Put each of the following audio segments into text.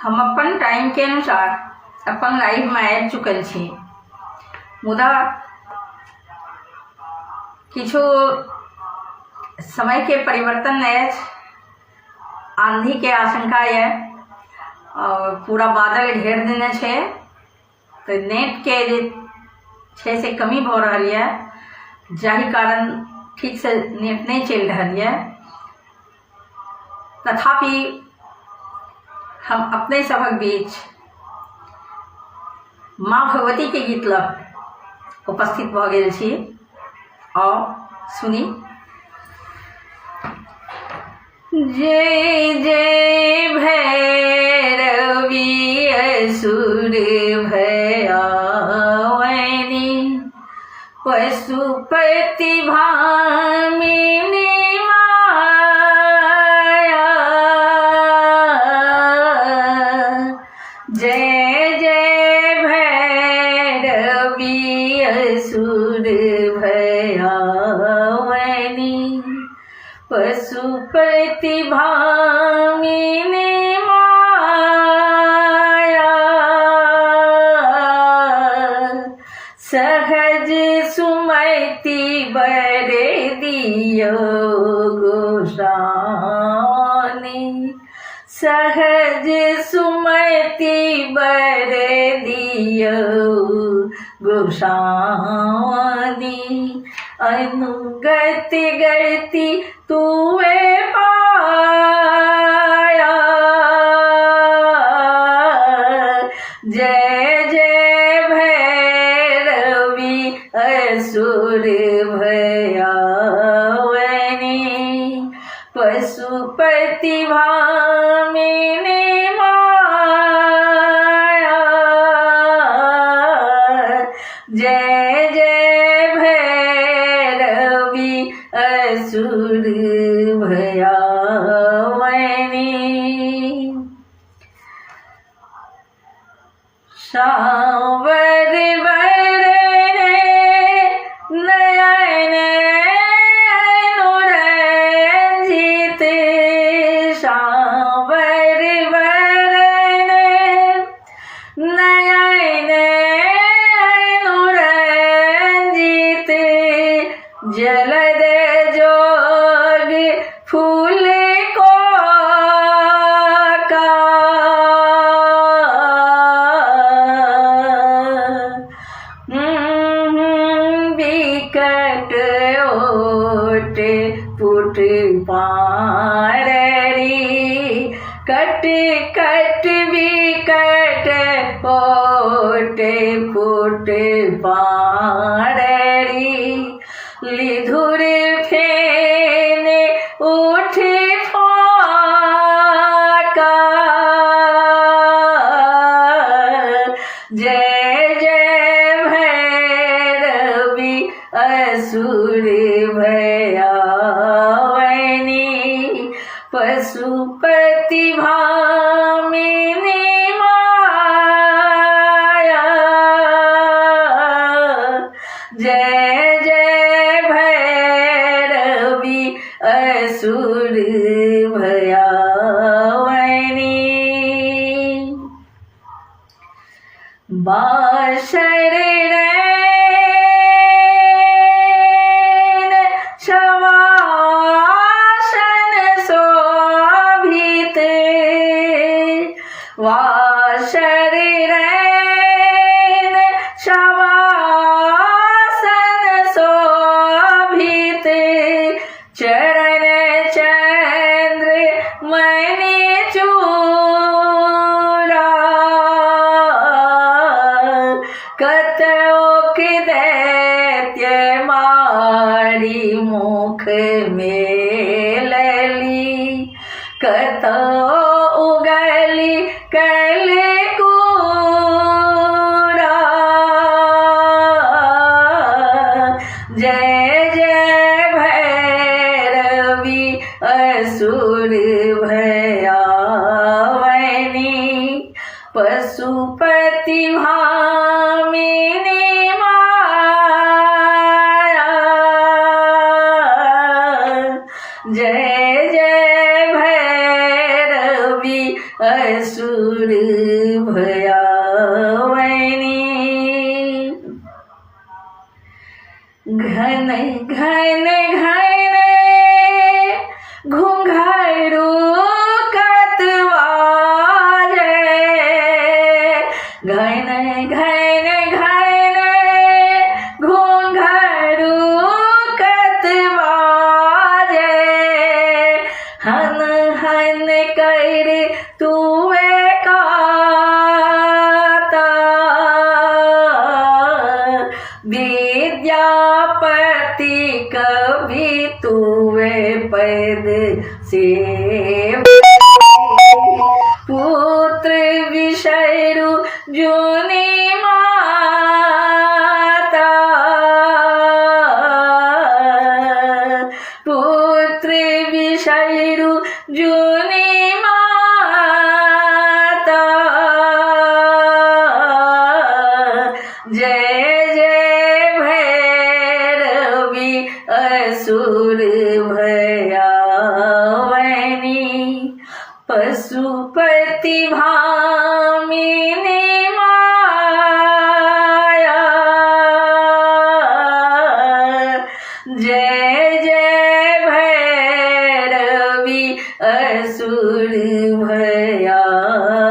हम अपन टाइमके अनुसार अपन लाइफमे आबि चुकल छी, मुदा किछु समयके परिवर्तन अछि, आंधीके आशंका यऽ आओर पूरा बादल घेर देने छै, तऽ नेटके जे छै से कमी भऽ रहल यऽ, जाहि कारण ठीकसँ नेट नहि चलि रहल यऽ। तथापि हम अपने सभक बीच माँ भगवतीके गीत लऽ उपस्थित भऽ गेल छी। आउ सुनी। जय जय भैरवी असुर भयावनी, पशुपति भामिनी माया। जय जय भैरवी असुर भयावनी, पशुपति भामिनी माया। सहज सुमति बर दियो गोसानी, सहज सुमति बर दियो गोसानी। अनुगति गति तुए पाया। जय जय भैरवी असुर भयावनी, पशुपति भामिनी माया। जय जय भैरवी असुर भयावनी। सावर बरने नयन अनुरंजित, सावर बरने नयन अनुरंजित, जलद जोग फूल को का। विकट ओट पुट पाररी, कट कट विकट ओट पुट पाररी, लिधुर फेन उठ फाका। जय जय भैरवी असुर भयावनी, पशुपति भामिनी माया। जय जय भैरवी असुर भयावनी। बासर रैन शवासन शोभित, वासर रैन शवासन शोभित, चरण चंद्र मणि चूरा। कतोक दैत्य मारी मुख मेलली, कतो उगली कल कूरा। जय जय भैरवी असुर भयावनी, पशुपति भामिनी माया। जय जय असुर भयावनी। घन घन घन घुंघरू कतवाजे, घन घन घन घुंघरू कतवाजे, हन हन कर तुवे काता, विद्यापति कवि तुवे पद से, पुत्र विषयरु जुनी माता, पुत्र विषयरु जुनी माता, जय जय भैरवी असुर भयावनी, पशुपति भामिनी माया, जय जय भैरवी असुर भयावनी,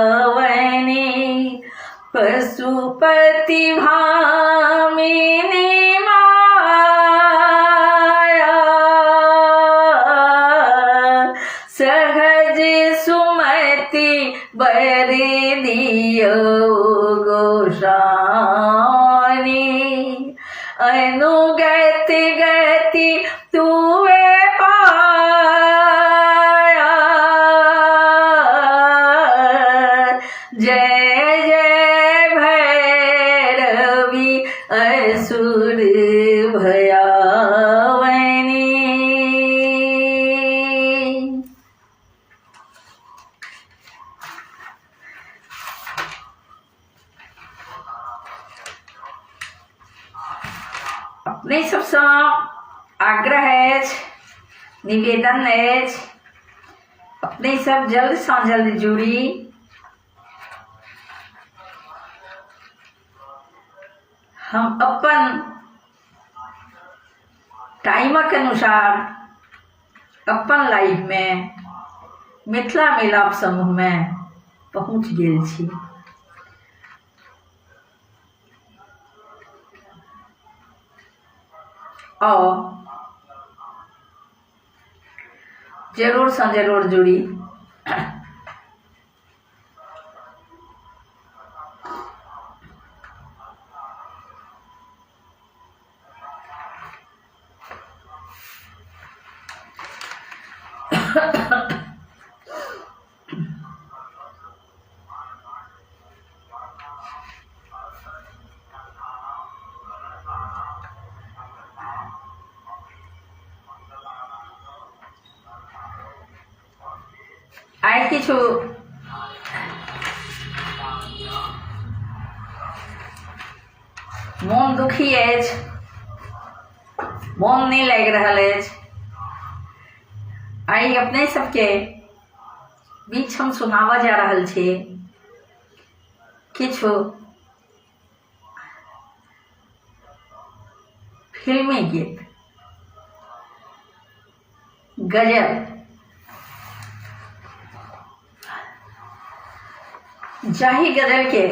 पशुपति भामिनी माया, सहज सुमति बर दियो गोसानी, अनुगत गति तुवे पाया, जय जय भैरवी असुर भयावनी। अपने सबसँ आग्रह अछि, निवेदन अछि, अपने सब जल्दसँ जल्द जुड़ी। हम अपन टाइमक अनुसार अपन लाइफमे मिथिला मिलाप समूहमे पहुँच गेल छी। आउ जरूरसँ जरूर जुड़ी। आइ किछु मोन दुखी अछि, मोन नहि लागि रहल अछि। आइ अपने सबके बीच हम सुनाबऽ जा रहल छी किछु फिल्मी गीत, गजल। जाहि गजल के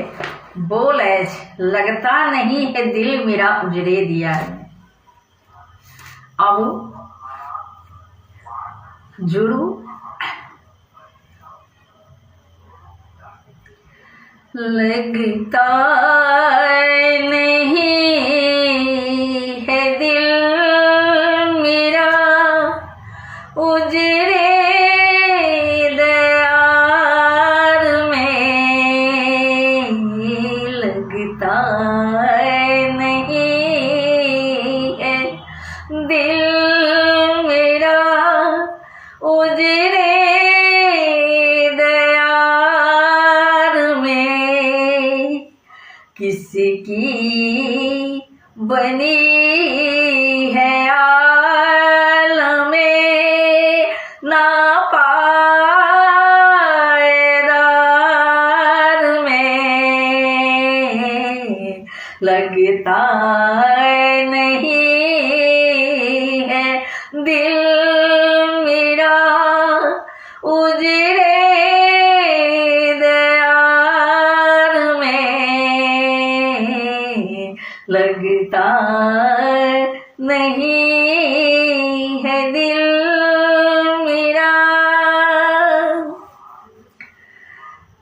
बोल अछि, लगता नहीं है दिल मेरा उजरे दिया है। आबू जुड़ू। लगता नहीं है दिल मेरा उजरे दयार में, लगता नहीं है दिल मेरा उजरे दयार में, किसकी बनी है आलम में ना पायदार उजरे दयार में लगता नहीं है दिल मेरा।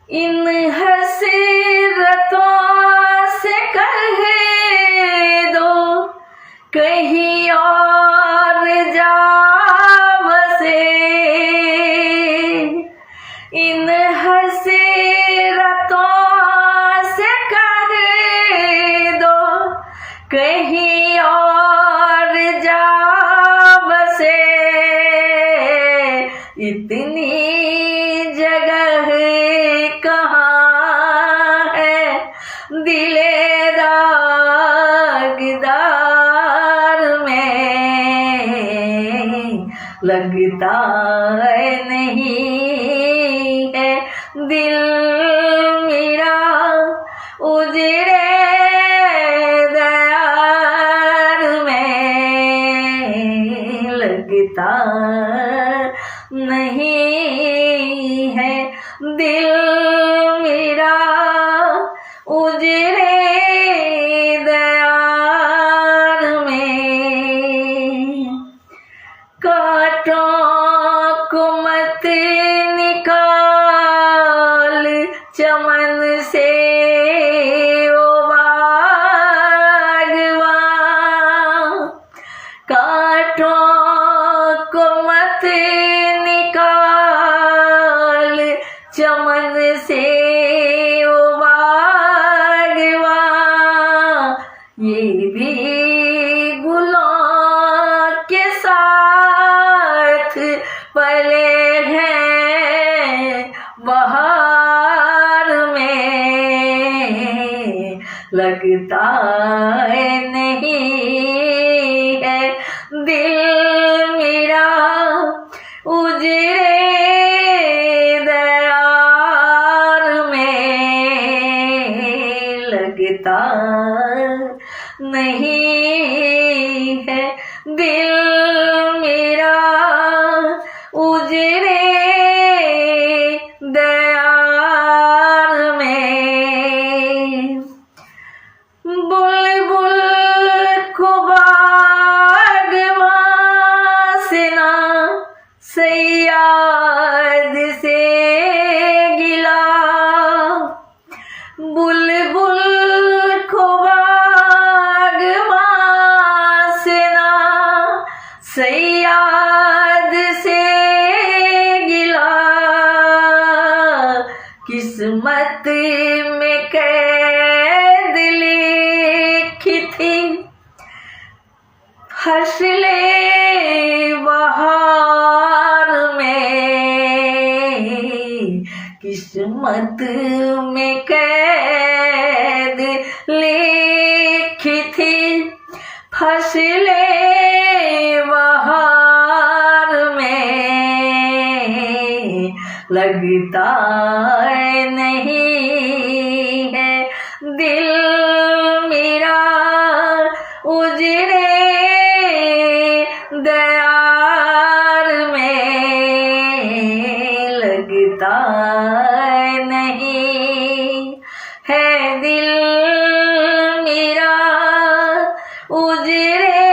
इन हसरतों से कह दो कहीं और जा बसे, इन हसरतों से कह दो कहीं और जा बसे, इतनी जगह कहाँ है दिले दागदार में लगता नहीं है दिल मेरा उजड़े दयार में लगता नहीं है दिल मेरा उजड़े दयार में। कांटों को मत निकाल चमन से ओ बागवान, कांटों को मत निकाल चमन से ओ बागवान, ये भी गुलों के साथ पले हैं बहार में लगता नहीं है दिल मेरा उजड़े दयार में लगता नहीं है दिल मेरा उजड़े दयार में। बुलबुल को बागवां से ना सैयाद से गिला, बुलबुल को बागवां से ना सैयाद से गिला, किस्मत में कैद लिखी थी फसले बहार में, किस्मत में कैद लिखी थी फसले बहार में लगता नहीं है दिल मेरा उजड़े दयार में लगता नहीं है दिल मेरा उजड़े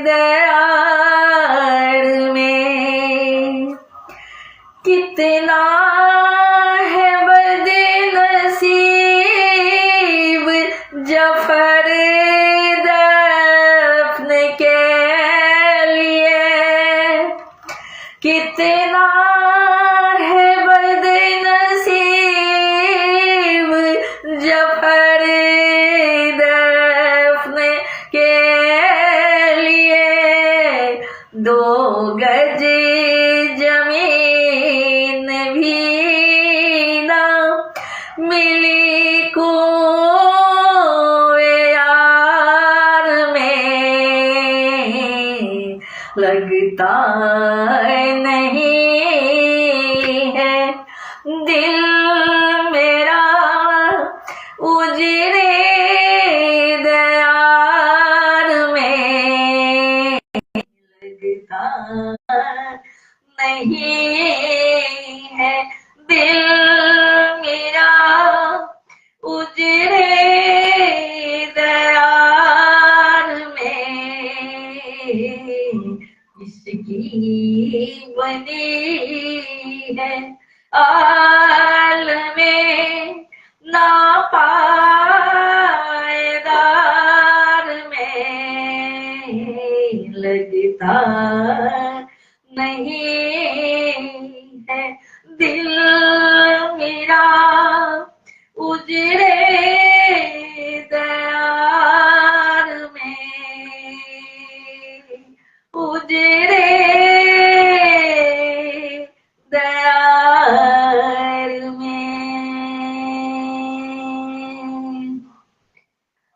दयार में। कितना है बदनसीब जफर दफन के लिए, कितना है बदनसीब जफर दफन के लिए, 2 गज जमीन भी ना मिली को यार में लगता नहीं है दिल मेरा उजड़े दयार में लगता नहीं। है दिल मेरा उजड़े दयार में, इसकी बनी है आल में ना पायदार में, लगता नहीं है दिल मेरा उजड़े दयार में, उजड़े दयार में।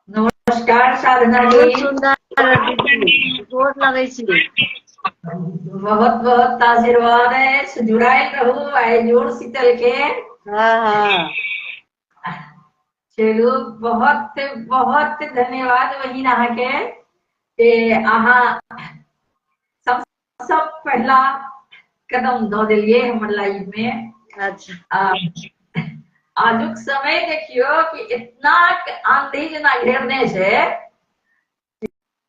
नमस्कार साधना जी। बहुत सुंदर दीदी, गोर लगै छी। बहुत बहुत आशीर्वाद है, जुड़ायल रहू आइ जोड़ शीतल के। हाँ हाँ। चलू बहुत बहुत धन्यवाद बहिन अहाँ के अहाँ सब पहला कदम दऽ देलियै हमर लाइफ में। अच्छा। आजुक समय देखियो कि इतना आंधी जेना घेरने छै,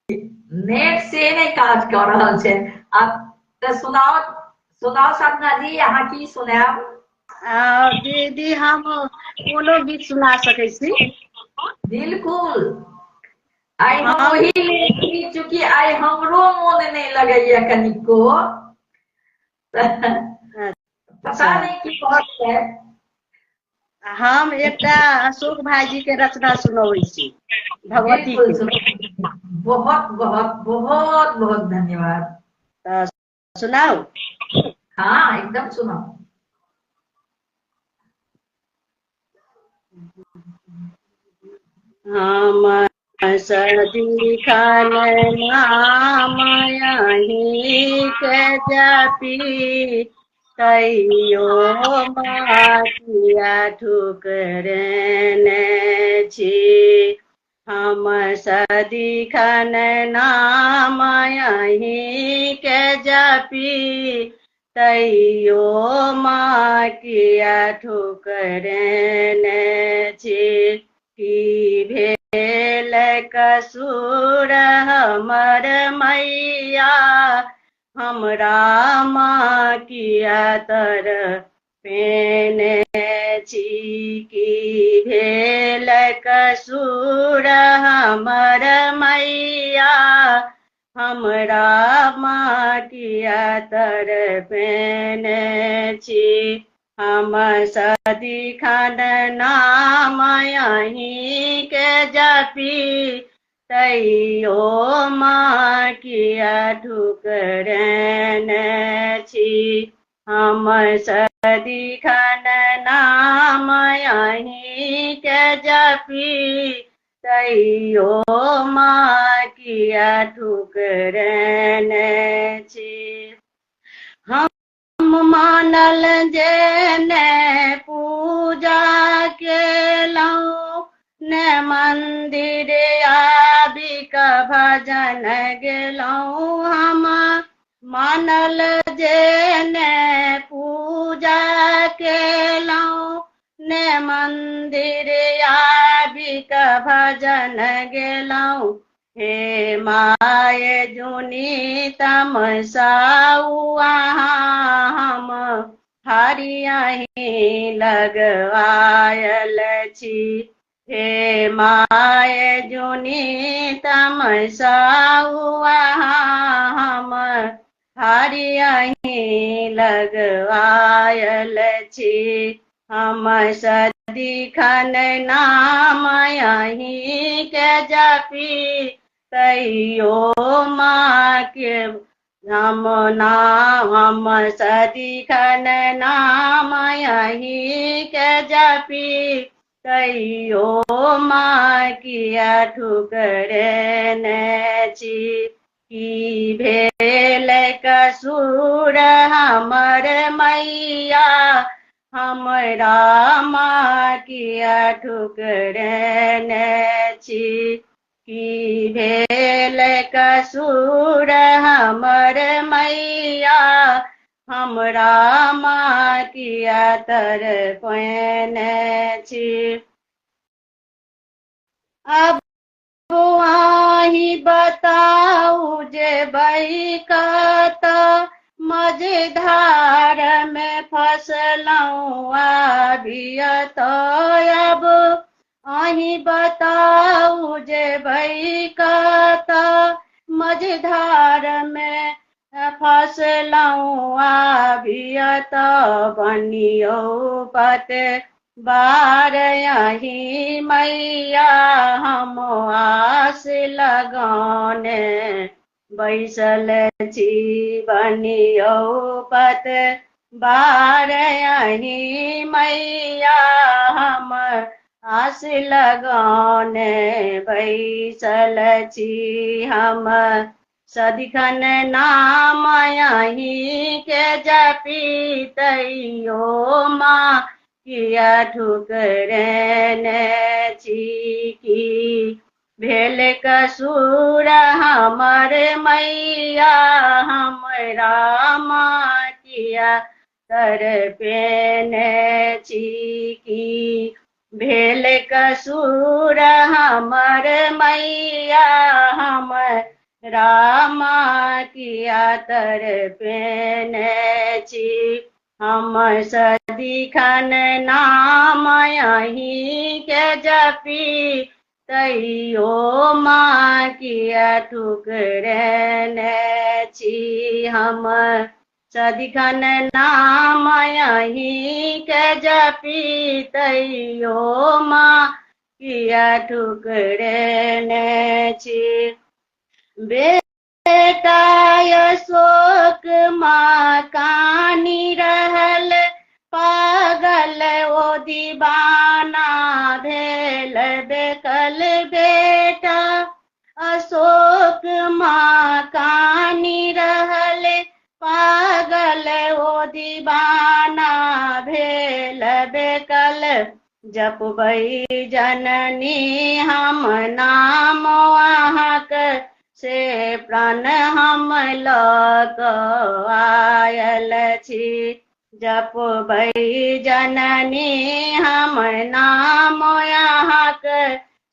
नेट से नहि काज कऽ रहल छै। आ तऽ सुनाओ सुनाओ साधना जी, अहाँ की सुनायब? दीदी हम कोनो गीत सुना सकै छी। बिल्कुल। आइ हम ओही लेल चूँकि आइ हमरो मोन नहि लगैया कनिको, पता नहि की भऽ गेलै। हम एकटा अशोक भाईजी के रचना सुनबै छी भगवती के। बहुत बहुत बहुत बहुत धन्यवाद। तऽ सुनाउ? हाँ एकदम सुनाउ। हम सदिखन नाम अहीं के जपी, तैयो माँ ठुकरने छी। हम सदिखन नाम अहीं के जपी, तैयो माँ किया ठुकरने छी। की भेल कसूर हमर मैया, हमरा माँ किया तर पेने छी। की भेल कसूर हमर मैया, हमरा माँ किया तर पेने छी। हम सदिखन नाम अहीं के जपी, तैयो माँ किया ठुकरने छी। हम सदिखन नाम अहीं के जपी, तैयो माँ किया ठुकरने छी। हम मानल जे ने पूजा केलहुँ, ने मंदिर आबि क भजन गेलहुँ। हम मानल जे ने पूजा केलहुँ, ने मंदिर आबि क भजन गेलहुँ। हे my जुनी तमसाउ अहाँ, हम हरि अहीं लगवायल छी। हे my जुनी तमसाउ अहाँ, हम हरि अहीं लगवायल छी। हम सदिखन नाम अहीं के जपी, तैयो माँ के हम नाम। हम सदिखन नाम अहीं के जपी, तैयो माँ किया ठुकरने छी। की भेल कसूर हमर मैया, हमरा माँ किया ठुकरने छी। की भेल कसूर हमर मैया, हमरा माँ किया तर पेने छी। अब अहीं बताउ जेबै कतऽ, मझधार मे फसलहुँ आबि एतऽ। अब अहीं बताउ जेबै कतऽ, मझधार मे फसलहुँ आबि एतऽ। बनियौ पत बार अहीं मैया, हम आस लगौने बैसल छी। बनियौ पत बार अहीं मैया, हम आस लगौने बैसल छी। हम सदिखन नाम अहीं के जपी, तैयो माँ किया ठुकरेने छी। की भेल कसूर हमर मैया, हमरा माँ किया तरपेने छी। की भेल कसूर हमर मैया, हमरा माँ किया तरपेने छी। हम सदिखन नाम अहीं के जपी, तैयो माँ किया ठुकरेने छी। हम सदिखन नाम अहीं के जपी, तैयो माँ किया ठुकरेने छी। बेटा अशोक माँ कानि रहल, पागल ओ दीवाना भेल बेकल। बेटा अशोक माँ कानि रहल, पागल ओ दीवाना भेल बेकल। जपबै जननी हम नाम अहाँक, से प्राण हम लऽ कऽ आयल छी। जपबै जननी हम नाम अहाँक,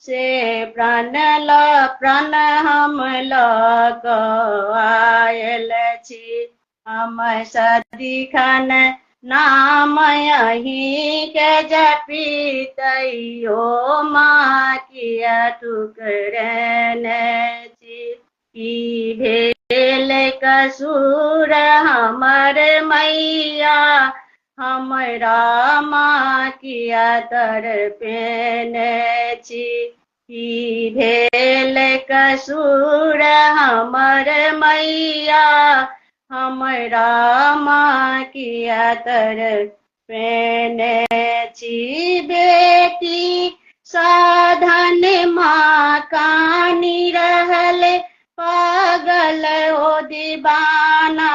से प्राण लऽ प्राण हम लऽ कऽ आयल छी। हम सदिखन नाम अहीं के जपी, तैयो माँ किया ठुकरेने छी। की भेल कसूर हमर मैया, हमरा माँ किया तरपेने छी। की भेल कसूर हमर मैया, हमरा माँ किया तरपेने छी। बेटी साधन माँ कानि रहल, पागल ओ दीवाना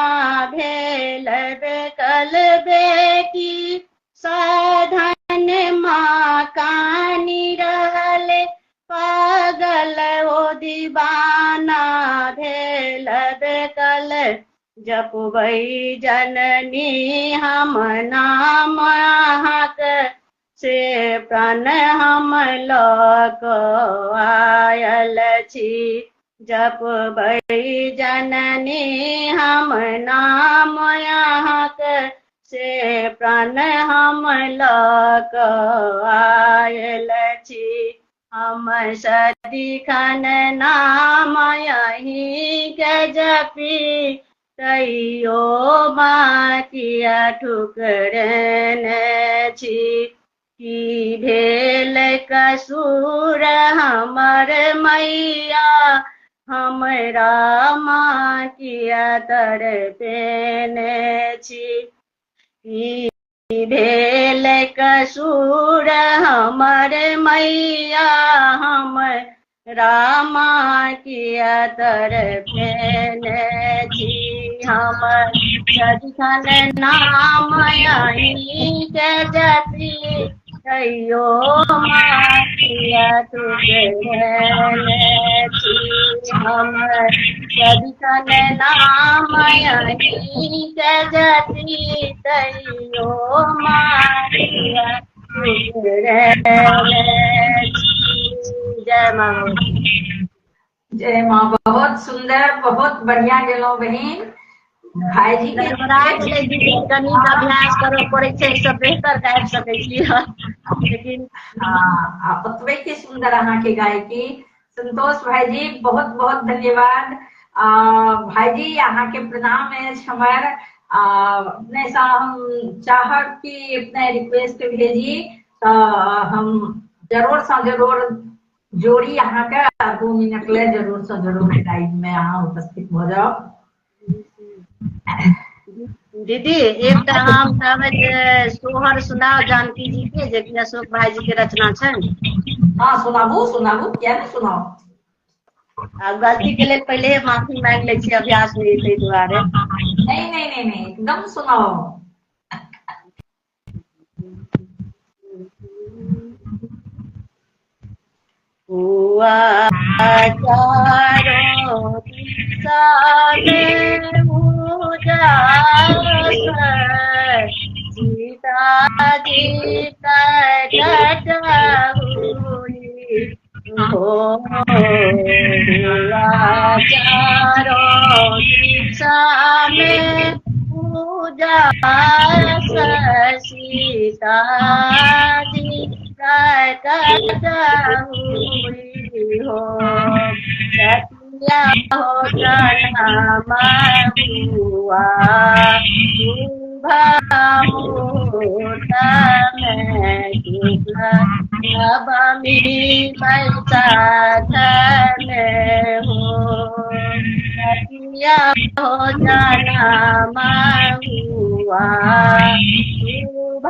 भेल बेकल। बेटी साधन माँ कानि रहल, पागल ओ दीवाना भेल बेकल। जपबै जननी हम नाम अहाँक, से प्राण हम लऽ कऽ आयल छी। जपबै जननी हम नाम अहाँक, से प्राण हम लऽ कऽ आयल छी। हम सदिखन नाम अहीं के जपी, तैयो माँ किया ठुकरेने छी। की भेल कसूर हमर मैया, हमरा माँ किया तरपेने छी। की भेल कसूर हमर मैया, हमरा माँ किया तरपेने छी। हम सदिखन नाम अहीं के जपी, तैयो मातिया टुकरैले छी हम सदिखन नाम अहीँके जपी तैयो मातिया टुकरैले छी। जय माँ भगवती। जय माँ। बहुत सुंदर, बहुत बढ़िया गेलहुँ बहिन। भाईजी के गड़बड़ा गेलै दीदी, कनि तऽ अभ्यास करऽ पड़ै छै, एहिसँ बेहतर गाबि सकै छी लेकिन। हाँ, आ ओतबे के सुंदर अहाँके गायकी। संतोष भाईजी बहुत बहुत धन्यवाद। भाईजी अहाँके प्रणाम अछि हमर। अपने सँ हम चाहब कि अपने रिक्वेस्ट भेजी तऽ हम जरूर सँ जरूर जोड़ी अहाँके, 2 मिनट ले जरूर सँ जरूर लाइव में अहाँ उपस्थित भऽ जाउ। दीदी एकटा हम कहबै जे सोहर सुनाउ जानकी जी के, जे कि अशोक भाई जी के रचना छनि। हाँ सुनाबू सुनाबू, किया नहि सुनाउ। आब गलती के लेल पहिले माफी मांगि लै छी, अभ्यास नहि ताहि दुआरे। नहीं नहीं नहीं नहीं, एकदम सुनाओ। हुआ चारों दिशा में उजास, सीता जी प्रकट हुई हो। हुआ चारों दिशा में उजास, सीता जी प्रकट हुई हो। सतिया हो जन्म हुआ शुभ मुहूर्त में, शुक्ल नवमी बैसाख में हो। सतिया हो जन्म हुआ शुभ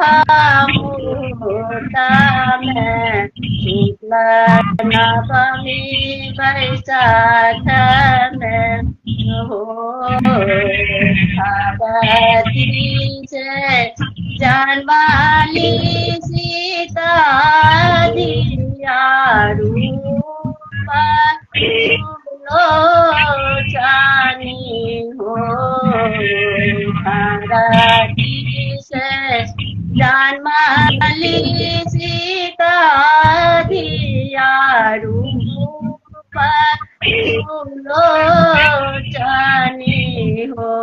मुहूर्त में, शुक्ल नवमी बैसाख में हो। भगवती से जन्माली सीता दिया रूप लोचनी हो। भगवती से जन्माली सीता दिया रूप लोचनी हो।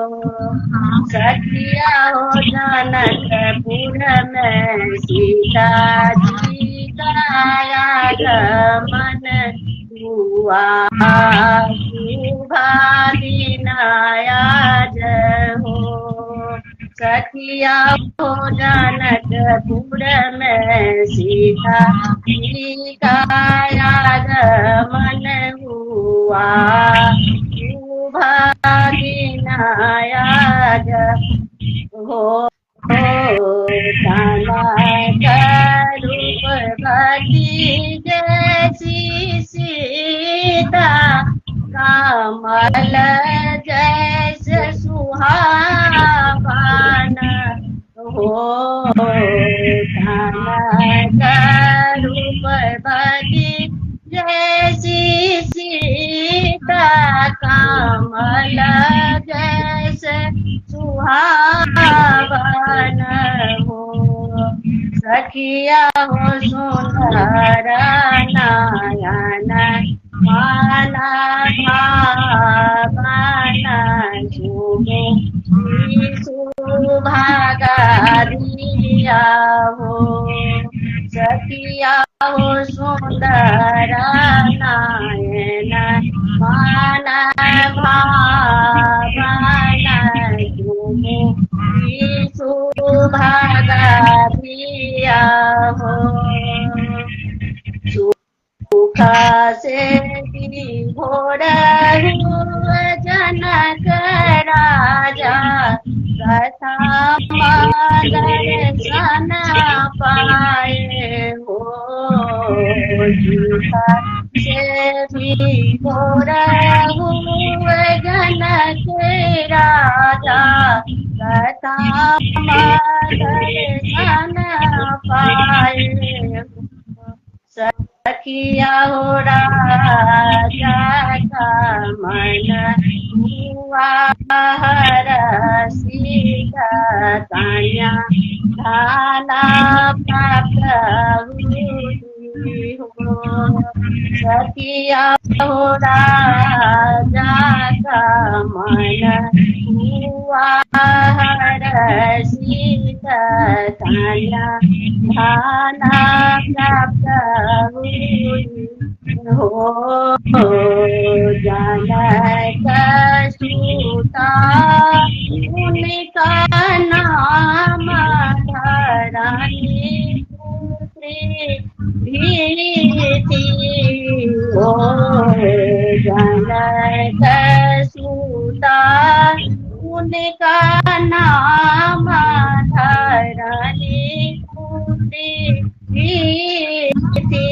सखिया हो जनकपुर में सीता जी का आगमन हुआ, शुभ दिन आज हो। सखिया हो जनकपुर में सीता जी का आगमन हुआ, शुभ दिन आज हो। रूपवती जैसी सीता, कमल जैसे सुहावन हो। रूपवती जैसी सीता, कमल जैसे सुहावन हो। सखिया हो सुंदर नयन मन भावन, सुभागिया हो। सखिया हो सुंदर नयन मन भावन, सुभागिया हो। सुख से विभोर हुए जनक राजा, कथा दर्शन पाए हो। सुख से विभोर हुए जनक राजा, कथा दर्शन पाए सखिया हो राजा का मन हुआ हरसित, कन्या धन प्राप्त हुई हो। सखिया हो राजा का मन हुआ हरसित, कन्या धन प्राप्त हुई हो। जनक सुता उनका नाम धरणी पुत्री भीति हो। जनक सुता उनका नाम धरणी पुत्री भीति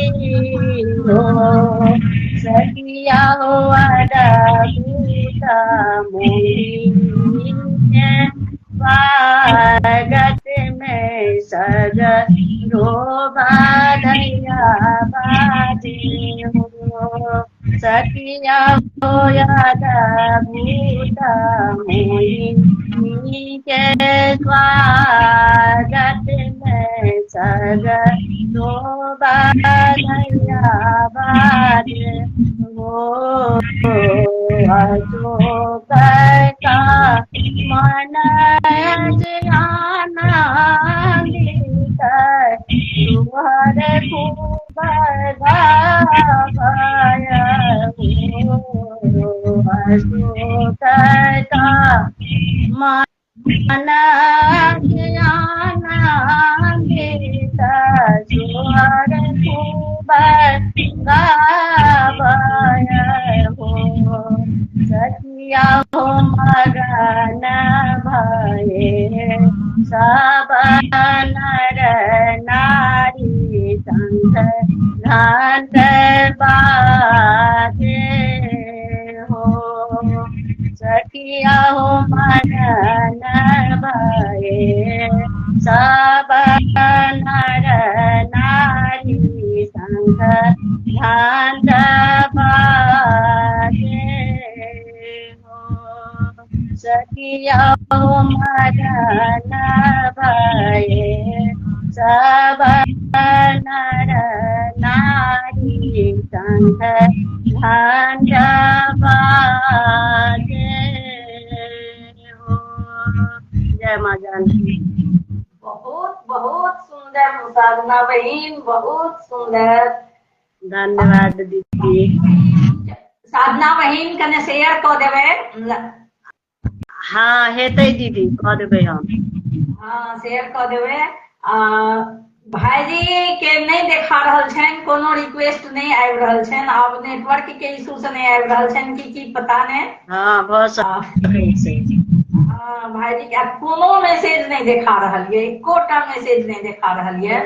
हो। सखिया हो अद्भुत मोहिनी स्वागत में सग रो बाधैया बाजे हो। सखिया हो अद्भुत मोहिनी के स्वागत में सग रो बाधैया बाजे हो। अशोक का मन आनंदित, तुहर खूब गावय हो। अशोक का मन आनंदित, तुहर खूब गावय हो। सखिया हो मगन भये सब नर नारी, शंख घंट बाजे हो। सखिया हो मगन भये सब नर नारी, शंख घंट बाजे हो। सखिया हो मगन भये सब नर नारी, शंख घंट बाजे हो। जय माँ जानकी। बहुत बहुत सुंदर साधना बहन, बहुत सुंदर। धन्यवाद दीदी। साधना बहन कने शेयर कऽ देबै। हाँ हेतै दीदी, कऽ देबै हम। हाँ, शेयर कऽ देबै। भाईजी के नहि देखा रहल छनि, कोनो रिक्वेस्ट नहि आबि रहल छनि। आब नेटवर्क के इशू से नहि आबि रहल छनि की की पता नहि। हाँ, भऽ सकै छै। हाँ, भाईजी के कोनो मैसेज नहि देखा रहल ये, एकोटा मैसेज नहि देखा रहल ये।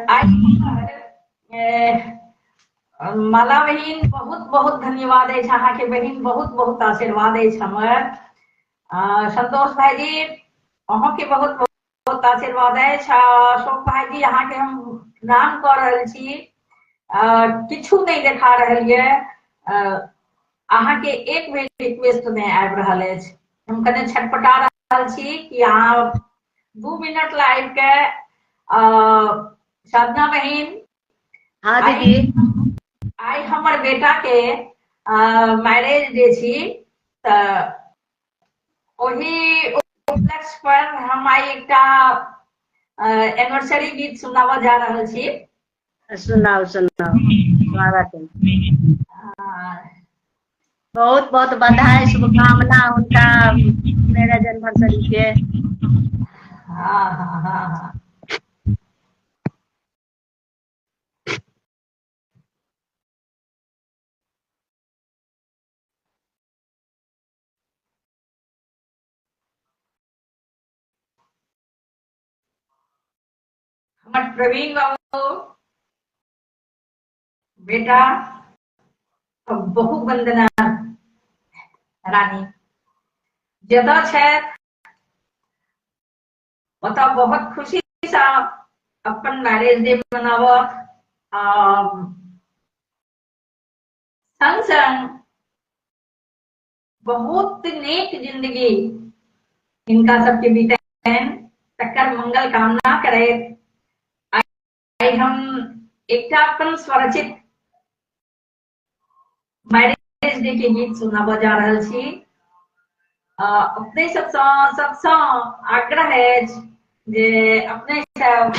आइ माला बहिन बहुत बहुत धन्यवाद अछि अहाँके बहिन, बहुत बहुत आशीर्वाद अछि हमर। संतोष भाईजी अहाँके बहुत बहुत आशीर्वाद अछि। अशोक भाईजी अहाँके हम प्रणाम कऽ रहल छी। किछु नहि देखा रहल ये, अहाँके एक बेर रिक्वेस्ट नहि आबि रहल अछि। हम कने छटपटा रहल छी कि अहाँ 2 मिनट ला आबि के। साधना बहिन। हाँ दीदी। आइ हमर बेटा के मैरेज डे छी, तऽ ओही उपलक्ष्य पर हम आइ एकटा एनिवर्सरी गीत सुनाबऽ जा रहल छी। सुनाउ सुनाउ, स्वागत है। बहुत बहुत बधाई शुभकामना उनका मैरिज एनिवर्सरी के। हाँ हाँ हाँ हाँ। हमर प्रवीण बाबू बेटा बहु वंदना रानी जतऽ छथि ओतऽ बहुत खुशी सँ अपन मैरेज डे मनाबत, संग संग बहुत नीक जिंदगी हिनका सबके बीतनि तकर मंगल कामना करैत आइ हम एकटा अपन स्वरचित मैरिज डे के गीत सुनाबऽ जा रहल छी। अपने सबसँ सबसँ आग्रह अछि जे अपने सब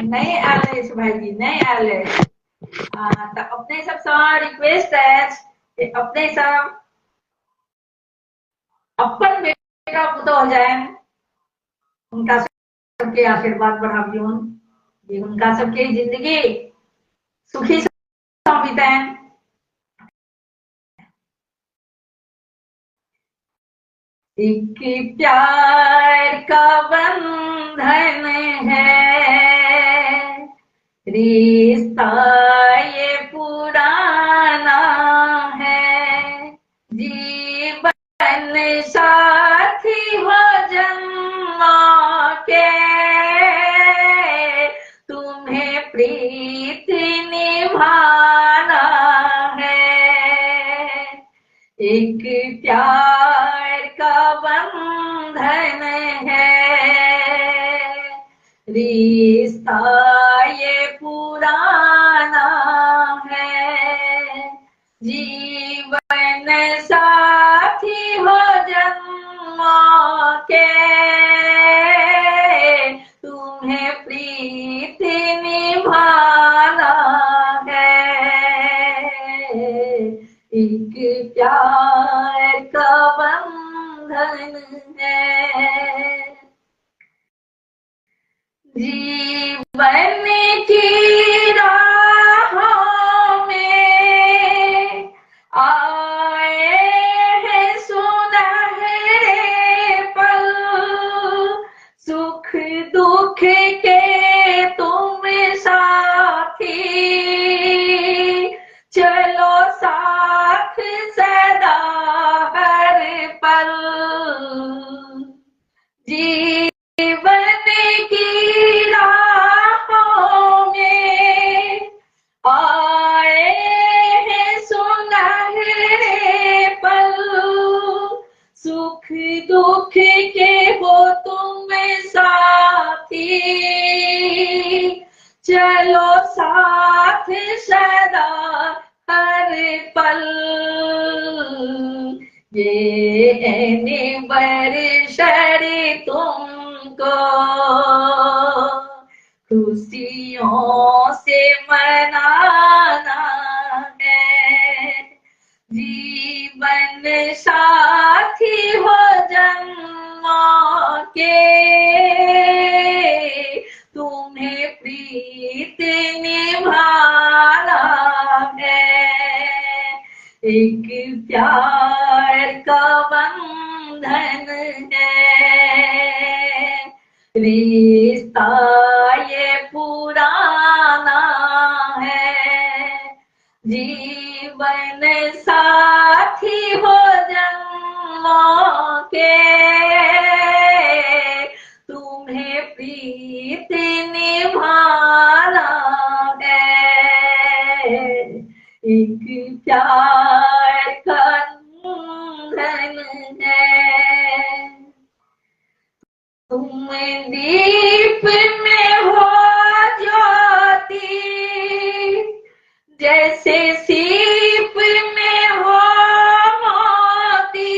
नहि आयल अछि भाईजी, नहि आयल अछि। तऽ अपने सबसँ रिक्वेस्ट अछि जे अपने सब अपन बेटा पुतोह जानि हुनका सबके आशीर्वाद बढ़ाबियौन जे हुनका सबके जिंदगी सुखी सँ बितनि। एक प्यार का बंधन है, रिश्ता ये पुराना है, जीवन साथी हो जन्मा के, तुम्हें प्रीति निभाना है। एक प्यार का बंधन है, रिश्ता ये पुराना है, जीवन साथी हो जन्मा के, तुम्हें प्रीति निभाना है। एक प्यार का बंधन है, जीवन की राहों में आए हैं सुनहरे पल, सुख दुख के तुम साथी, चलो साथ सदा हर पल, जीवन की राहों में आए हैं सुनहरे पल, सुख दुख के हो तुम साथी, चलो साथ सदा हर पल, ये एनिवर्सरी तुमको खुशियों से मनाना है, जीवन साथी हो जन्मा के, तुम्हें प्रीत निभाना है। एक प्यार का बंधन है, रिश्ता ये पुराना है, जीवन साथी हो जन्मा के, तुम्हें प्रीत निभाना है। एक प्यार का बंधन है, तुम दीप में हो ज्योति, जैसे सीप में हो मोती,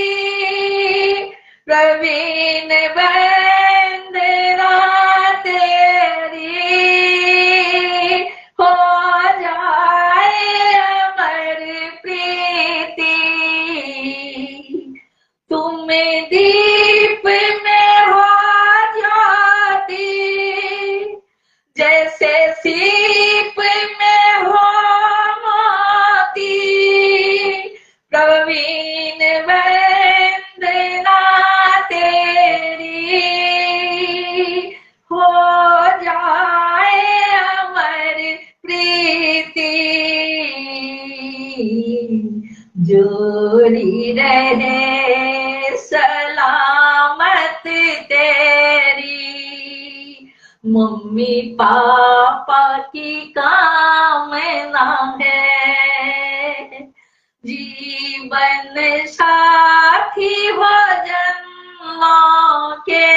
प्रवीण वंदना तेरी हो जाए अमर प्रीति, तुम दीप में हो ज्योति, जैसे सीप में हो मोती, प्रवीण वंदना तेरी हो जाए अमर प्रीति, जोड़ी रहे सलामत। मम्मी पापा की कामना है। जीवन साथी हो जन्मों के,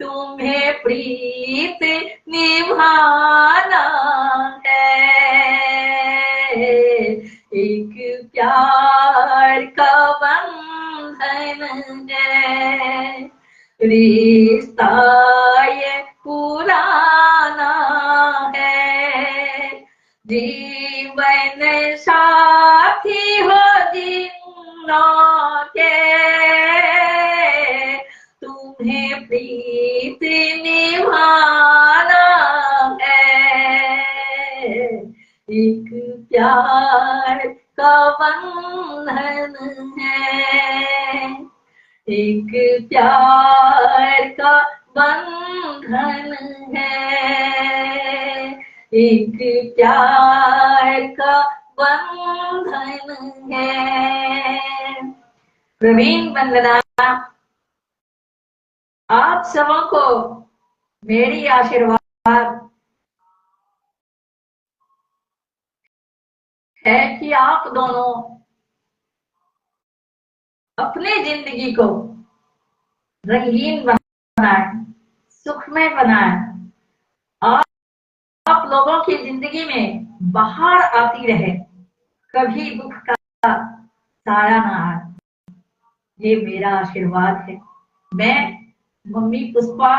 तुम्हें प्रीत निभाना है। एक प्यार का बंधन है, रिश्ता ये पुराना है। जीवन साथी हो जिन्नों के, तुम्हें प्रीत निभाना है। एक प्यार का बंधन है, एक प्यार का बंधन है, एक प्यार का बंधन है। प्रवीण वंदना, आप सबों को मेरी आशीर्वाद है कि आप दोनों अपने जिंदगी को रंगीन बनाएं, सुखमय बनाएं। आप लोगों की जिंदगी में बाहर आती रहे, कभी दुख का साया ना आए, ये मेरा आशीर्वाद है। मैं मम्मी पुष्पा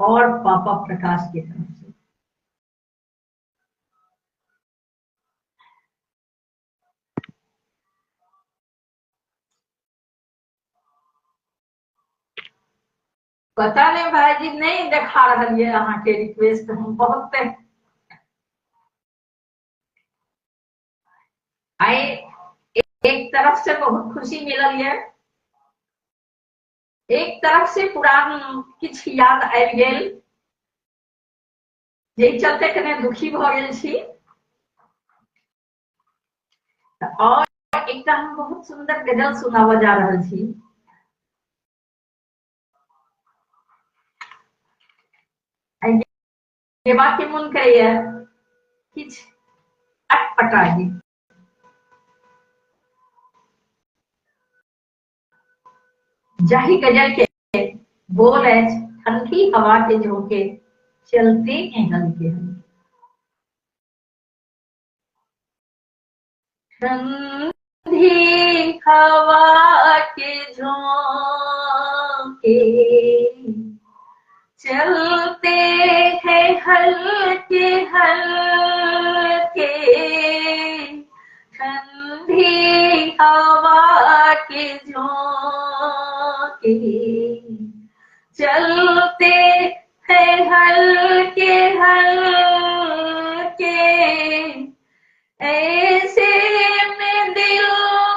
और पापा प्रकाश की तरफ से। पता नहीं भाई जी नहीं देखा रहा है अहाँ के रिक्वेस्ट, हम बहुत आई एक तरफ से बहुत खुशी मिलल है, एक तरफ से पुरान किछ याद आबि गेल, जाहि चलते कने दुखी भ गेल छी। और एकटा हम बहुत सुंदर गजल सुनाबऽ जा रहल छी। गेबाक के मन करैया किछ अटपटा गीत। जाहि गजल के बोल अछि ठंडी हवा के झोंके चलते हैं हल्के हल्के। ठंडी हवा के झोंके चलते हैं हल्के हल्के, ठंडी हवा के झोंके चलते हैं हल्के हल्के, ऐसे में दिल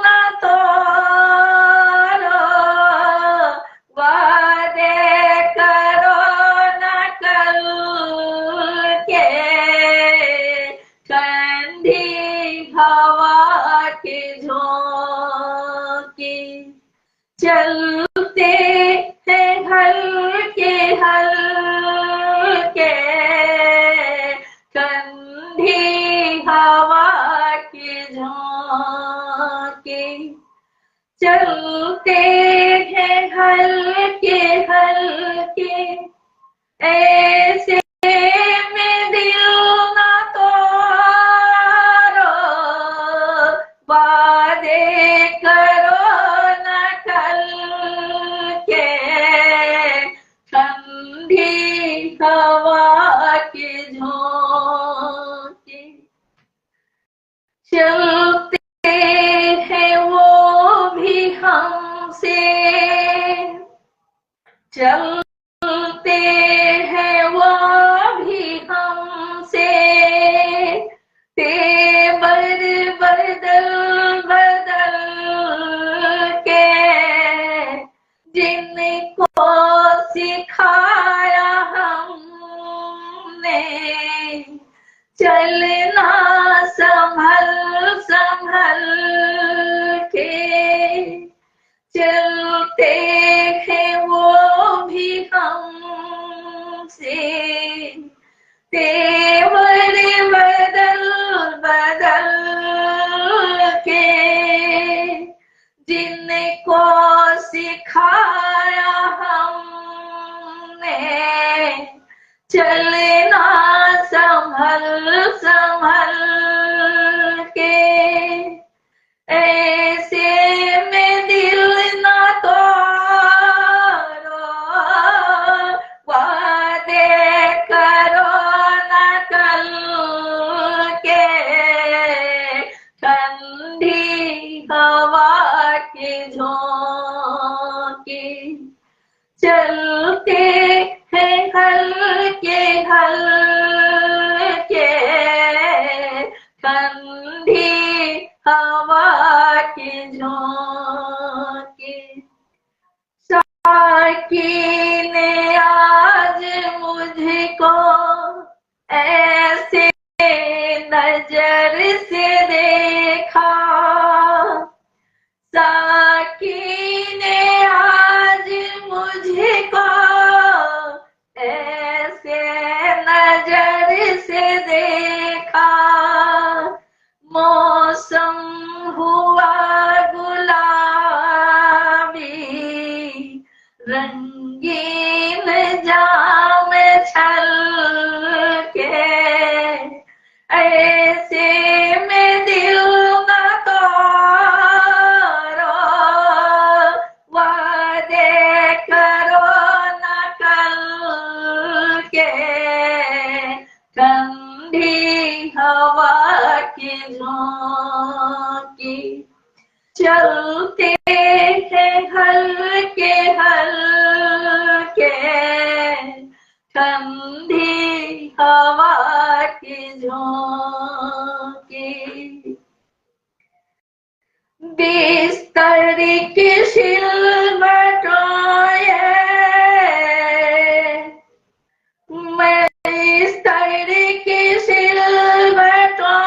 न तोड़ो, वादे करो न कल के, ठंडी हवा के झोंके चलते हैं हल्के हल्के, ठंडी हवा के झोंके चलते हैं हल्के हल्के, ऐसे में दिल न तोड़ो, वादे करो न कल के, ठंडी हवा के झोंके चलते हैं वो भी हमसे, चलते हैं वो भी हमसे, तेवर बदल बदल के, जिनको सिखाया हमने चलना संभल संभल के, चलते हैं वो भी की झोंकी, चलते हैं हल्के हल्के ठंडी हवा की झोंकी। साकी ने आज मुझको ऐसे नजर से देखा, साकी ने आज मुझको ऐसे नजर से देखा, मौसम हुआ गुलाबी रंगीन जाम छलके, ऐसे में दिल न तोड़ो वादे करो न कल के, ठंडी हवा की झोंकी, चलते हैं हल्के हल्के ठंडी हवा की झोंकी। बिस्तर की सिलवटों मैं बिस्तर की सिलवटों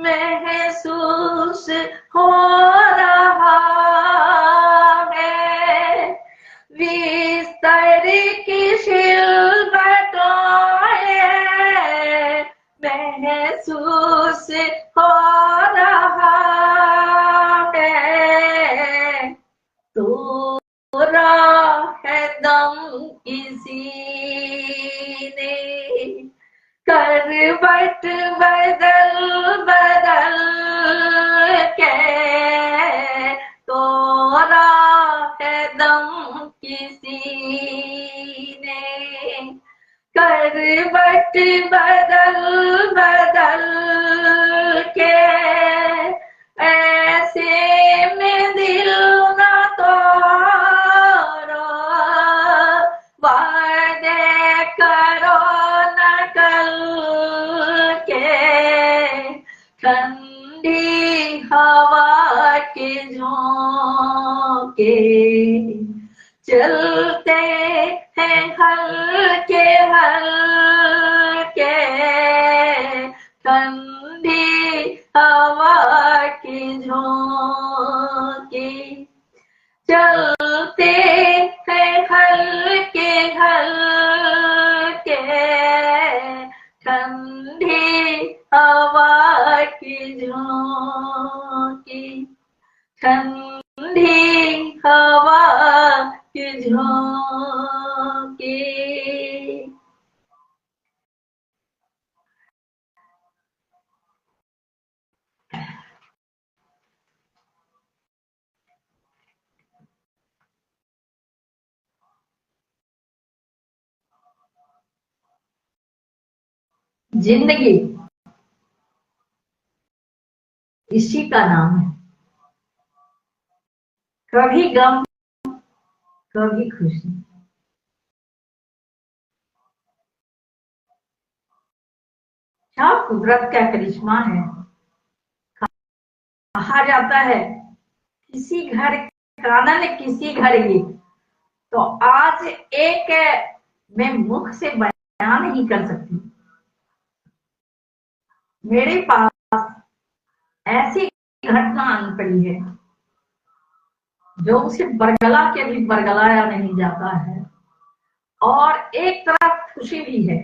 महसूस हो रहा है, बिस्तर की सिलवटों महसूस हो रहा है, तोड़ा है दम किसी ने करवट बदल बदल के, तोड़ा है दम किसी ने करवट बदल बदल के, ऐसे में दिल न तोड़ो वादे करो न कल के, ठंडी हवा के झोंके, चलते हैं हल्के हल्के ठंडी हवा की झोंकी, चलते हैं हल्के हल्के ठंडी हवा की झोंकी, ठंडी हवा की झोंकी। जिंदगी इसी का नाम है, कभी गम कभी खुशी। क्या कुदरत का करिश्मा है। कहा जाता है किसी घर कानन किसी घर गीत, तो आज एक मैं मुख से बयान नहीं कर सकती। मेरे पास ऐसी घटना आन पड़ी है जो उसे बरगला के भी बरगलाया नहीं जाता है, और एक तरफ खुशी भी है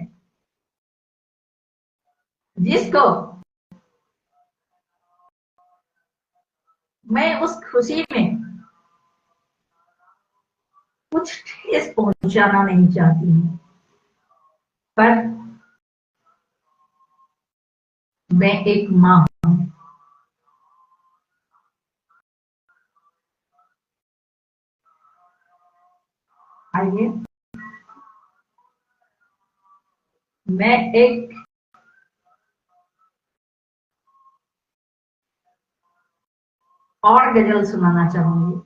जिसको मैं उस खुशी में कुछ ठेस पहुंचाना नहीं चाहती हूं, पर मैं एक मां हूं। आइए, मैं एक और गजल सुनाना चाहूंगी।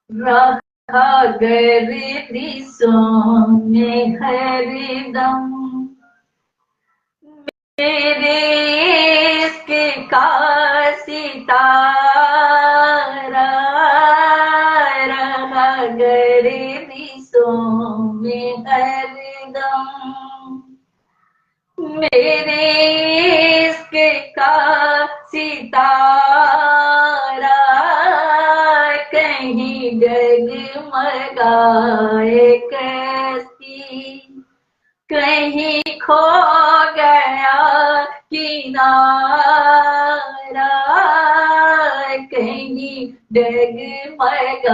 रहा गर्दिशों में हरदम मेरे इश्क का सितारा, रहा गर्दिशों में हरदम मेरे इश्क का सितारा, कहीं डगमगाए कश्ती, कहीं खो गया किनारा, कहीं डगमगाए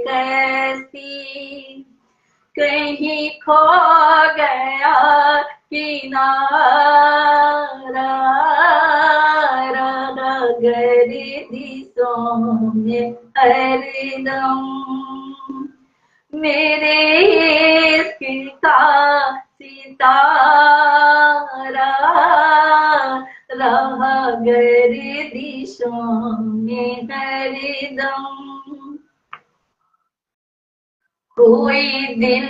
कश्ती, कहीं खो गया किनारा, गर्दिशों में हरदम मेरे इश्क का सितारा, रहा गर्दिशों में हरदम। कोई दिल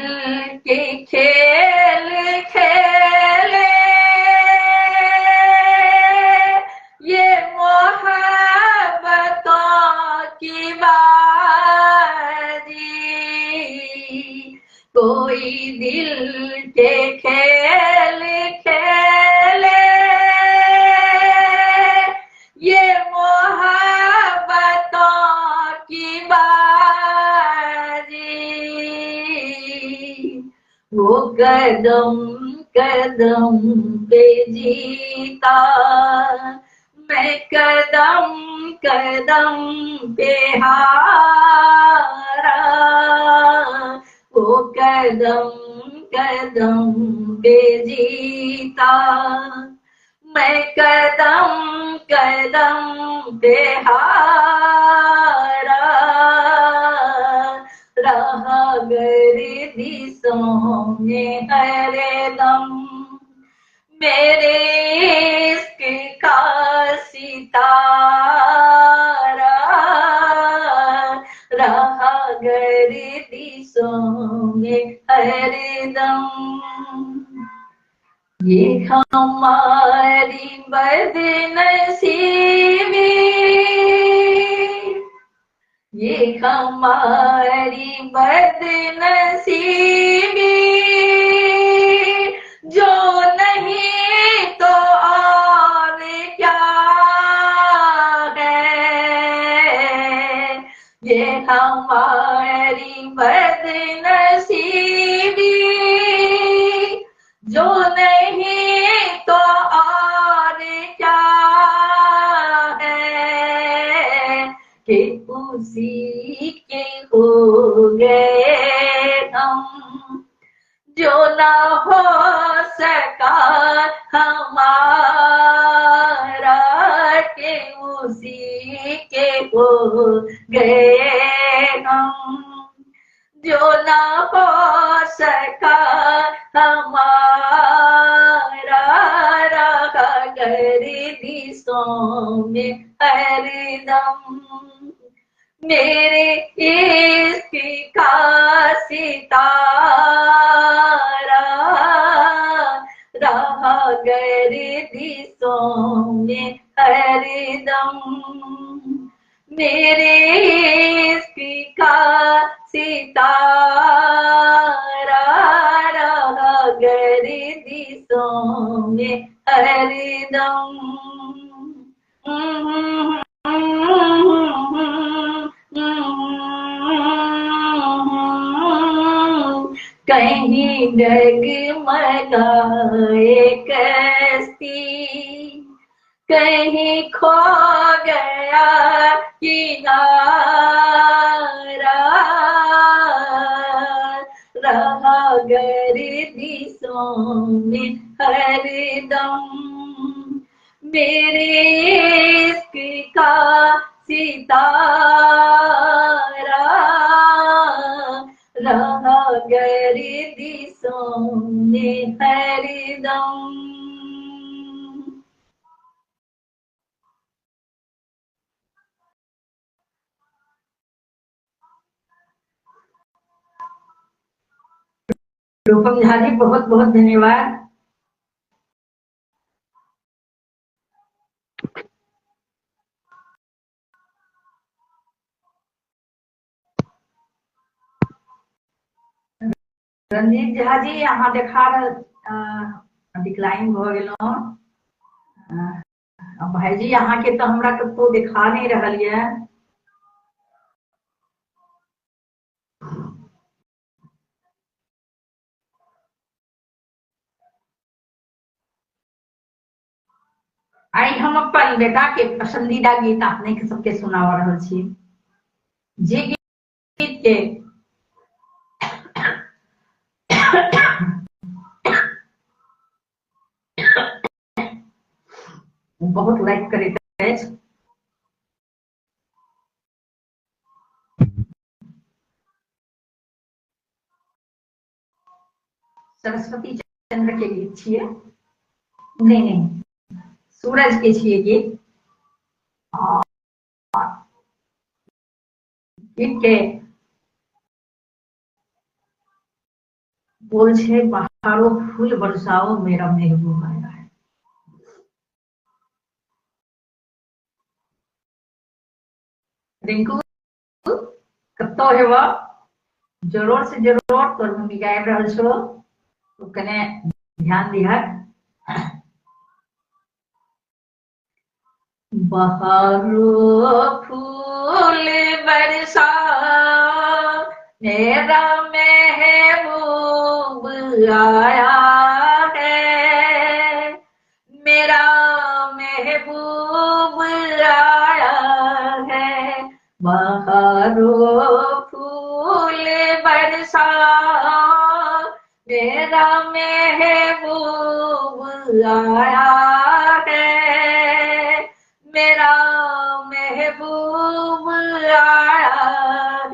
के खेल खेले ये मोहब्बतों की बाजी, कोई दिल के खेल खेले ये मोहब्बतों की बाजी, वो कदम कदम पे जीता मैं कदम कदम पे हारा, वो कदम कदम पे जीता मैं कदम कदम पे हारा, रहा गर्दिशों में हरदम मेरे इश्क का सितारा, रहा गर्दिशों में हरदम। ये हमारी बदनसीबी, ये हमारी बदनसीबी, जो नहीं तो और क्या है, ये हमारी बदनसीबी, जो नहीं तो और क्या है, कि उसी के हो गए हम, जो ना हो सका हमारा, के उसी के हो गए हम, जो ना हो सका हमारा, रहा गर्दिशों में हरदम मेरे इश्क का सितारा, रहा गर्दिशों में हरदम मेरे इश्क का सितारा, रहा गर्दिशों में हरदम। कहीं डगमगाए कश्ती, कहीं खो गया किनारा, रहा गर्दिशों में हरदम मेरे इश्क का सितारा, रहा गर्दिशों में हरदम। रूपम झा जी बहुत बहुत धन्यवाद। रंजीत झा जी अहाँ देखा रहल डिक्लाइन भऽ गेलहुँ। भाईजी अहाँके तऽ हमरा कतहु देखा नहि रहल यऽ। आइ हम अपन बेटा के पसंदीदा गीत अपने के सबके सुनावा रहल छी, जे गीत के बहुत लाइक करैत अछि। सरस्वती चंद्र के गीत छियै, नहीं नहीं सूरज के छियै गीत। गीत के बोल छै बहारो फूल बरसाओ मेरा महबूब आया है। रिंकू कतौ हेबऽ, जरूर से जरूर तोर मम्मी गाबि रहल छौ, तू कने ध्यान दिहक। बहारो फूल बरसा मेरा महबूब आया है, मेरा महबूब आया है। बहारो फूल बरसा मेरा महबूब आया है, मेरा महबूब आया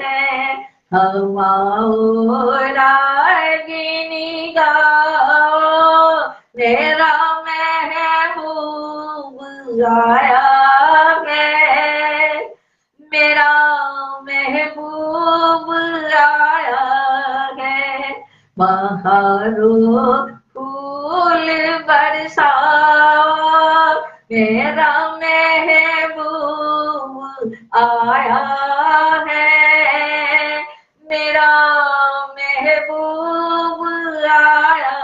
है। हवाओ रागिनी गाओ मेरा महबूब आया है, मेरा महबूब आया है। बहारो फूल बरसाओ मेरा महबूब आया है, मेरा महबूब आया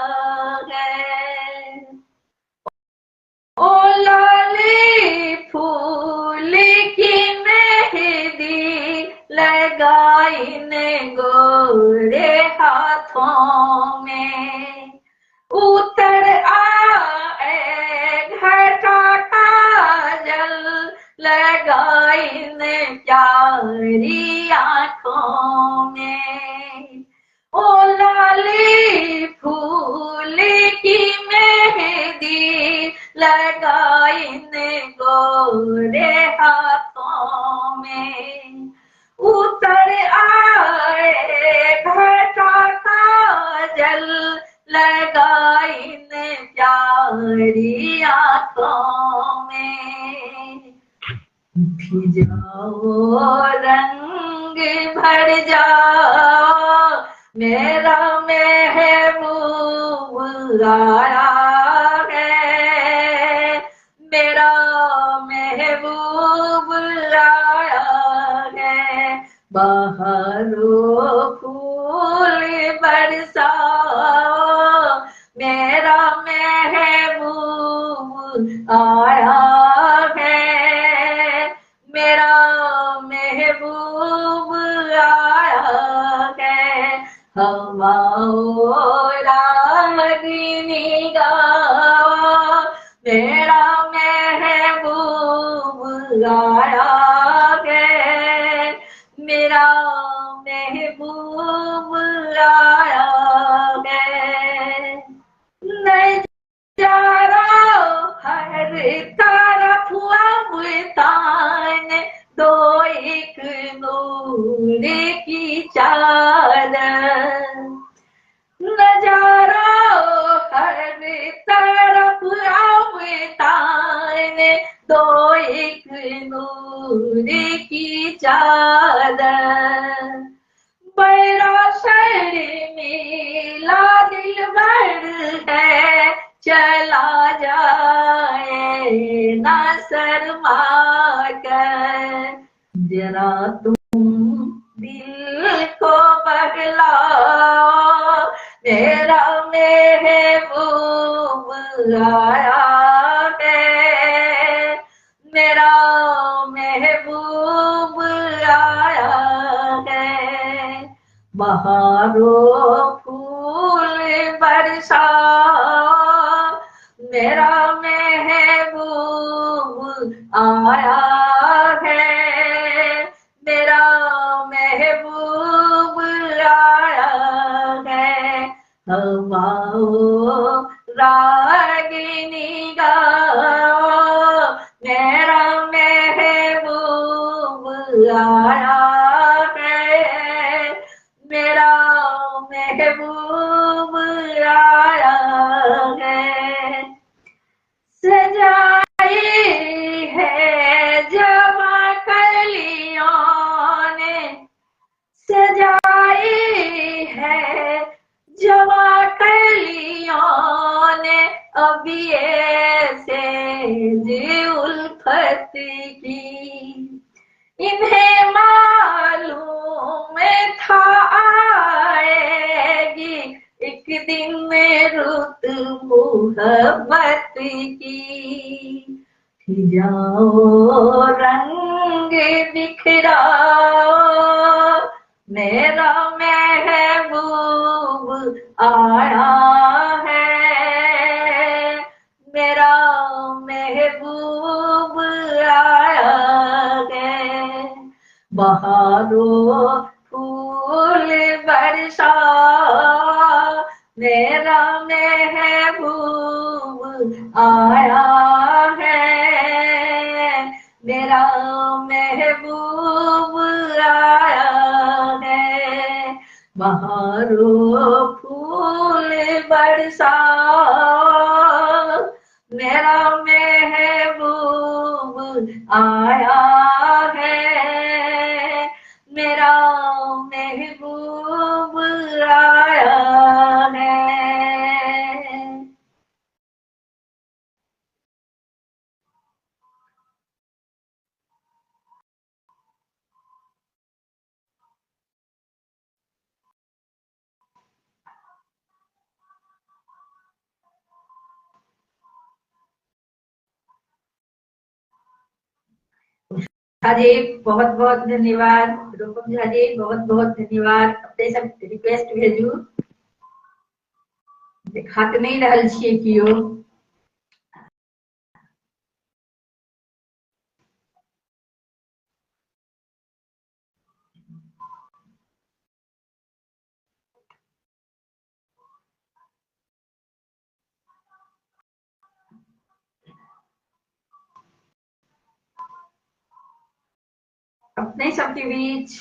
है। ओ लाली फूल की मेहंदी लगाई ने गोरे हाथों में, उतर आए घटा काजल लगाई ने प्यारी आंखों में। ओ लाली फूल की मेहंदी लगाई ने गोरे हाथों में, उतर आए घटा काजल लगाई ने प्यारी आंखों में। जाओ रंग भर जाओ मेरा महबूब आया है, मेरा महबूब आया है। बहारो फूल बरसाओ मेरा महबूब आया है, मेरा महबूब आया है। हवाओ रागिनी गाओ मेरा महबूब आया है, मेरा महबूब आया है। नजारा हर तरफ अब तान दो एक नूर की चादर, रहने दो एक नूर की चादर। बड़ा शर्मीला दिल भर है, चला जाए ना शर्मा कर। जरा तुम दिल को बहलाओ, मेरा महबूब आया है, मेरा महबूब आया है। बहारों फूल बरसाओ, मेरा महबूब आया है, मेरा महबूब आया है। हवाओं रागिनी गाओ, मेरा महबूब आया है, मेरा महबूब आया है। सजाई है जमा कलियों ने, सजाई है जमा कलियों ने, अभी ऐसे जी उल्फत की। इन्हें मालूम था आएगी एक दिन रुत मोहब्बत की। जाओ रंग बिखराओ, मेरा महबूब आया है, मेरा महबूब आया है। बहारों फूल बरसाओ, मेरा महबूब आया है, मेरा महबूब आया है। बहारों फूल बरसाओ, मेरा महबूब आया है, मेरा महबूब आया है। झा जी बहुत बहुत धन्यवाद, रूपम झा जी बहुत बहुत धन्यवाद। अपने सब रिक्वेस्ट भेजू, देखा तऽ नहि रहल छियै केओ। अपने सबके बीच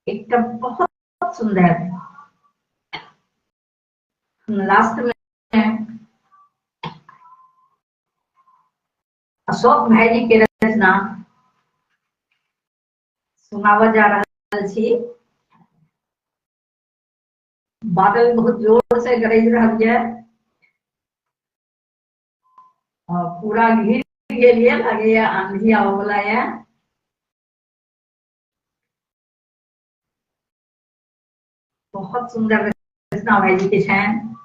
एक बहुत सुंदर लास्ट में अशोक भाई जी के रचना सुनावा जा रहा छी। बादल बहुत जोर से गरज रहा है और पूरा घिर गेल ये, लागैया आंधी आबै वाला ये। बहुत सुंदर रचना भाई जी के छनि।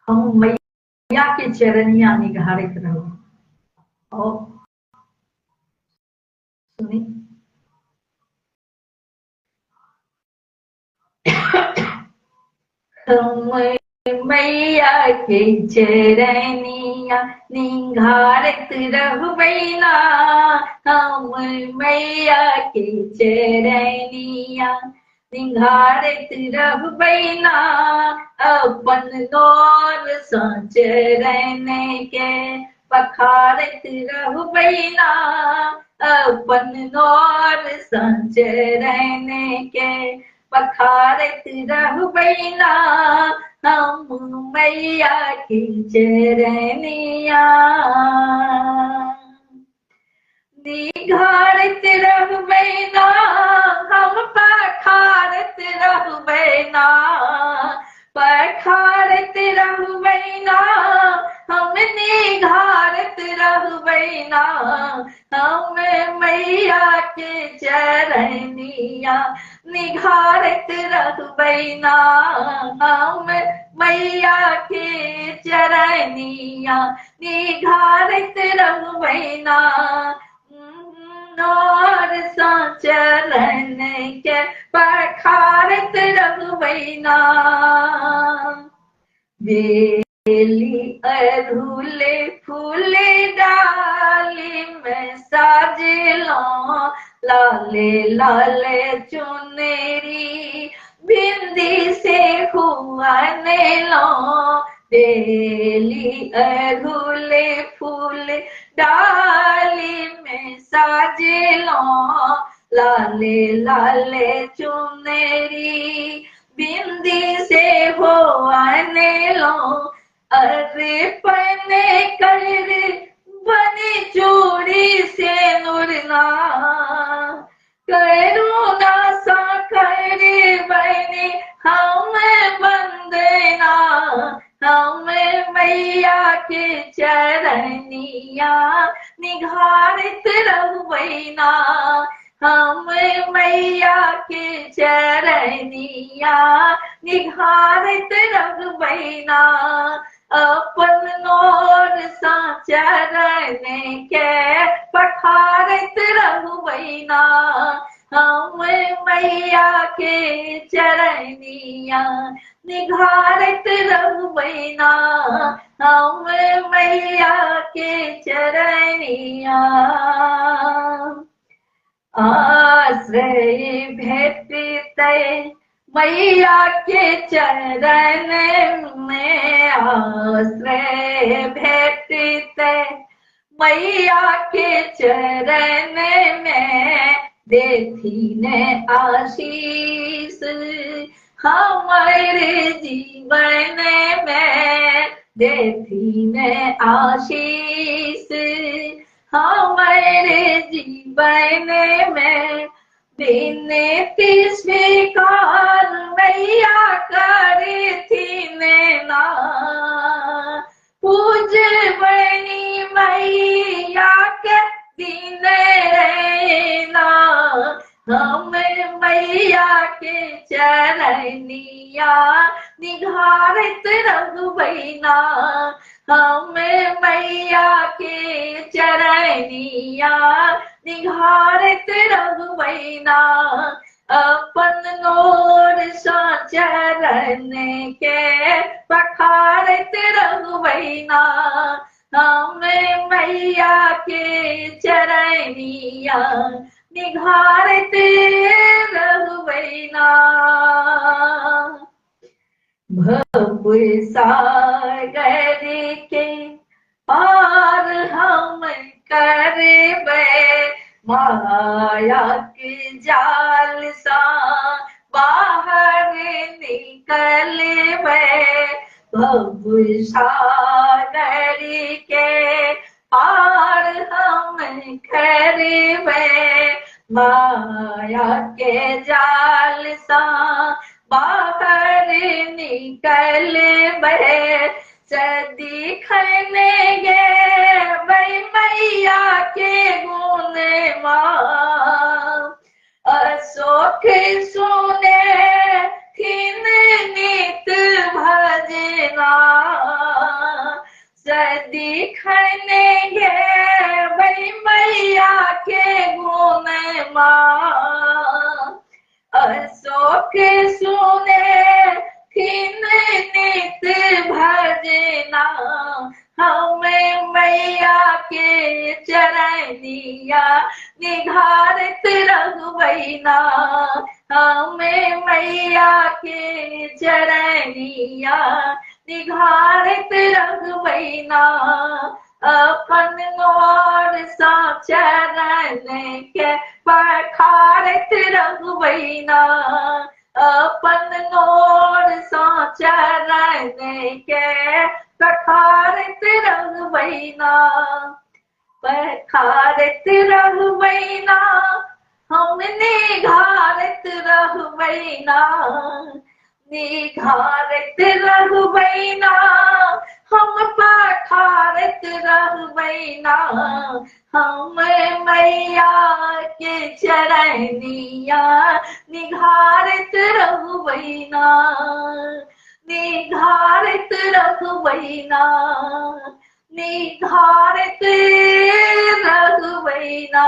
हम मैया के चरनिया निघारैत रहू। और सुनी हम मैया के चरनिया निघारत रहबै ना, हम मैया के चरनिया निघारत रहबै ना। अपन नोर सँ चरण के पखारत रहबै ना, अपन नोर सँ चरण के पखारैत रहबै ना हम मैया के चरनिया। निघारैत रहबै ना हम पखारैत रहबै ना, पखारैत रहबै ना हम निघारैत रहबै ना हम मैया के चरनिया। निघारैत रहबै ना हम मैया के चरनिया। निघारैत रहबै ना नोर सा चरण के पखारैत रहबै ना। बेली अरहुले फूले डाली में साजलो लाले लाले चुनरी बिंदी से हुआ लो। बेली अरहुले फूल डाली में साजलो लाले लाले चुनरी बिंदी से हो आने लो। अरे पने कर बनी चूड़ी से नुरना करुणा सा कर बनी हम बंदना हम मैया के चरनिया। निघारैत रहबै ना हम मैया के चरनिया। निघारैत रहबै ना अपन नोर सा चरण के पखारैत रहबै ना हम मैया के चरनिया। निघारैत रहबै ना हम मैया के चरनिया। आश्रय भेटतै मैया के चरण में, आश्रय भेटतै मैया के चरण में। देथिन आशीष हमारे जीवन में, देथिन आशीष हमारे जीवन में। विनती स्वीकार मैया करथिन ना, पूजबनी मैया के दिन रैना हम मैया के चरनिया। निघारैत रहबै ना हम मैया के चरनिया। निघारैत रहबै ना अपन नोर सा चरण के पखारैत रहबै ना हम मैया के चरनिया। निघारैत रहबै ना। भव सागर के पार हम करबै, माया के जाल सा बाहर निकलबै। भव सागर के पार हम करबै, माया के जाल सा बाहर निकलबै। सदिखन गेबै मैया के गुण माँ, अशोक सुने थिन नित भजना। सदिखन गेबै मैया के गुण माँ, अशोक सुने थिन नित भजना। हम मैया के चरनिया निघारैत रहबै ना हम मैया के चरनिया। निघारैत रहबै ना अपन नोर सा चरण के पखारैत रहबै ना अपन नोर सँ चरण के पखारैत रहबै ना, पखारैत रहबै ना, हम निघारैत रहबै ना, निघारैत रहबै ना, हम पखारैत रहबै ना, हम मैया के चरनिया निघारैत रहबै ना, निघारैत रहबै ना, निघारैत रहबै ना।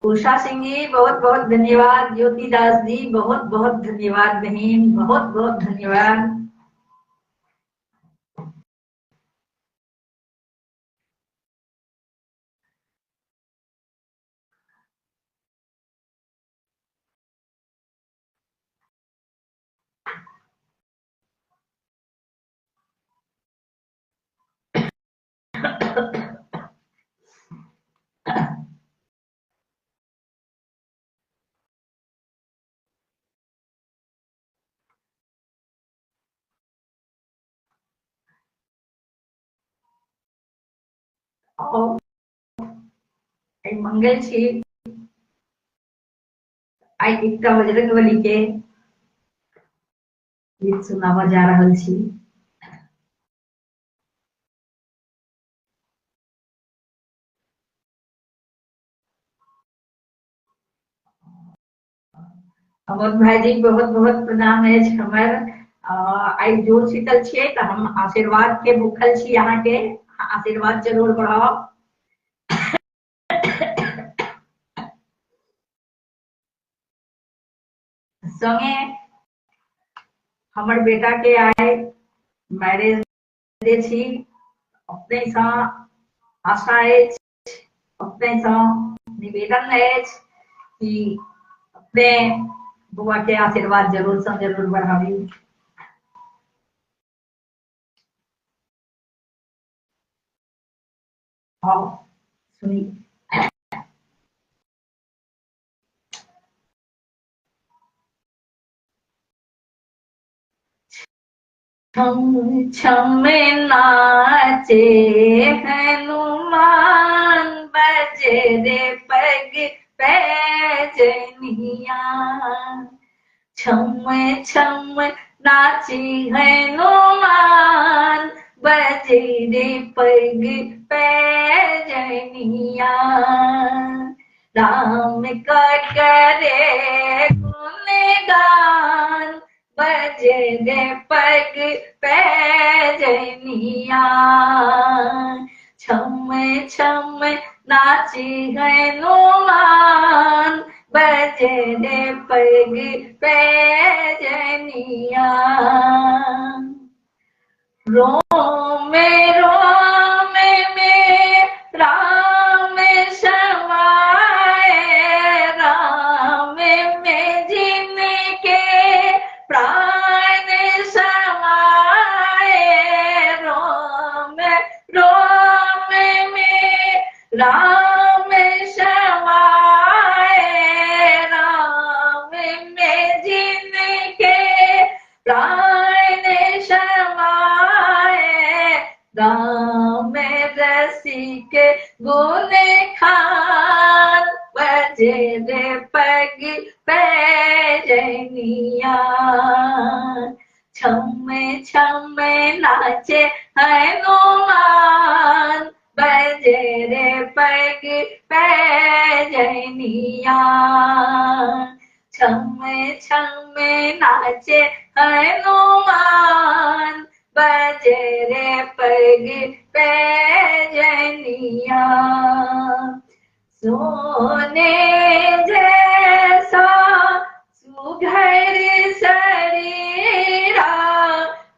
उषा सिंह जी बहुत बहुत धन्यवाद। ज्योति दास जी बहुत बहुत धन्यवाद बहन, बहुत बहुत धन्यवाद। आइ मंगल छी, आइ एकटा बजरंगबली के गीत सुनाबऽ जा रहल छी। अमोद भाईजी बहुत बहुत प्रणाम अछि हमर। आइ जोर शीतल छियै तऽ हम आशीर्वाद के भूखल छी, अहाँके आशीर्वाद जरूर बढ़ाउ। संगे हमर बेटा के आइ मैरेज डे छी, अपने सँ आशा अछि, अपने सँ निवेदन अछि कि अपने बौआ के आशीर्वाद जरूर सँ जरूर बढ़ाबी। आउ सुनी। छम छम नाचे हनुमान बजे रे पग पैजनिया, छम छम नाचे हनुमान बजे रे पग पैजनिया, राम का करे गुणगान बजे रे पग पैजनिया, छम छम नाचे हनुमान बजे रे पग पैजनिया, रोमे रोमे में राम समाए, राम में जिनके प्राण समाए, रोम रोम में राम समाए, राम में जिनके प्राण समाए, राम रसिक गुण खान बजे रे पग पैजनिया, छम छम नाचे हनुमान बजे रे पग पैजनिया, छम छम नाचे हनुमान बजे रे पग पैजनिया, सोने जैसा सुघर शरीरा,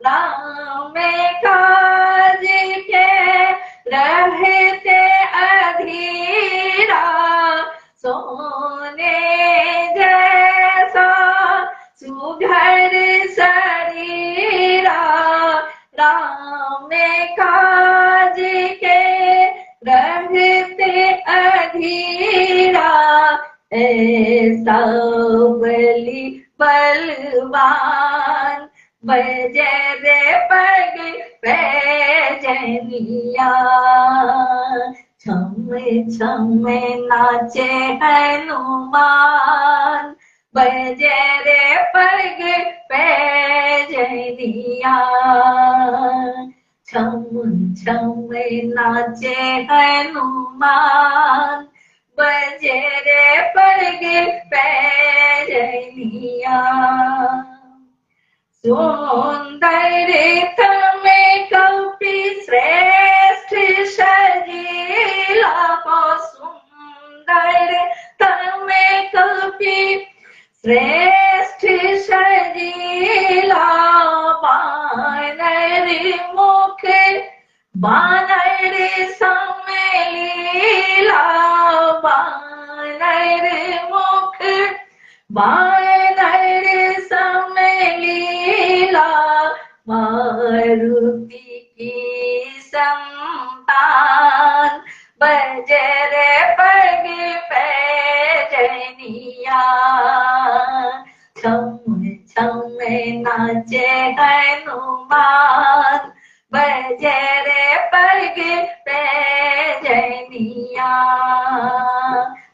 राम काज के रहते अधीरा, सोने जैसा सुघर शरीरा, राम काज के रहते अधीरा, बली बलवान, बजे रे पग पैजनिया। छम छम नाचे हनुमान, बजे रे पग पैजनिया। छम छम नाचे हनुमान, बजे रे पग पैजनिया। सुंदर तमे कपि श्रेष्ठ सजीला, सुंदर तमे कपि श्रेष्ठ सजीला। बानर मुख बानर समेलीला, बानर मुख बानर समेलीला। मारुति की संतान, बजे रे पग पैजनिया। छम छम नाचे हनुमान, बजे रे पग पैजनिया।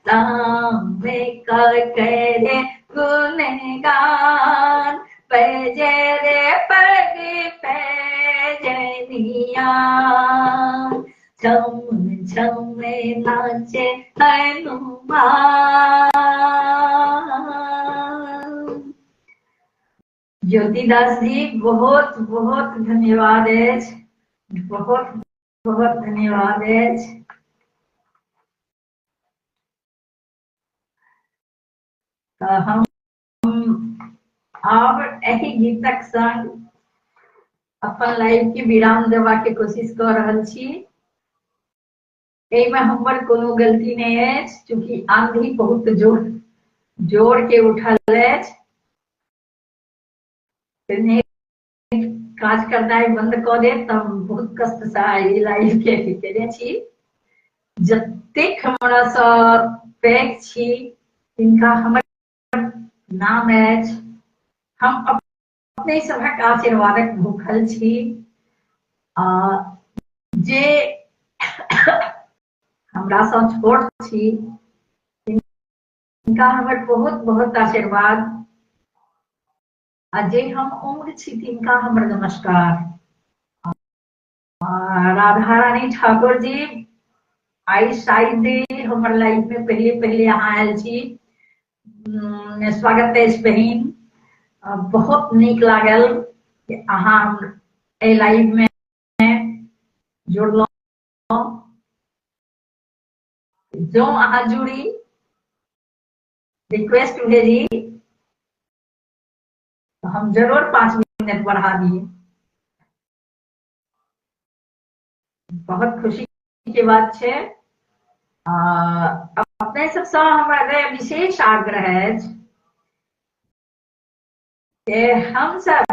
राम का करे गुणगान, बजे रे पग पैजनिया। छम छम नाचे हनुमान। ज्योतिदास जी बहुत बहुत धन्यवाद अछि, बहुत बहुत धन्यवाद अछि। तऽ हम आब एहि गीतक संग अपन लाइव के विराम देबा के कोशिश कऽ रहल छी। एहिमे हमर कोनो गलती नहि अछि, चूँकि आंधी बहुत जोर जोर के उठल अछि, काज करनाइ बंद कऽ देत तऽ हम बहुत कष्ट से ई लाइव के अथी केने छी। जतेक हमरा सँ पैघ छी तिनका हमर नाम अछि। हम अपने सभक आशीर्वादक भूखल छी। आ जे हमरा सँ छोट छी तिनका हमर बहुत बहुत आशीर्वाद, आ जे हम उम्र छी तिनका हमर नमस्कार। राधा रानी ठाकुर जी, आइ शायद हमर लाइफ में पहले पहले अहाँ आयल छी, स्वागत अछि बहिन। बहुत नीक लागल कि अहाँ एहि लाइव में जुड़लहुँ। जो अहाँ जुड़ी रिक्वेस्ट भेजी तो हम जरूर 5 मिनट बढ़ा दिए। बहुत खुशी के बात है। अपने सबसँ हमरा विशेष आग्रह अछि कि हम सब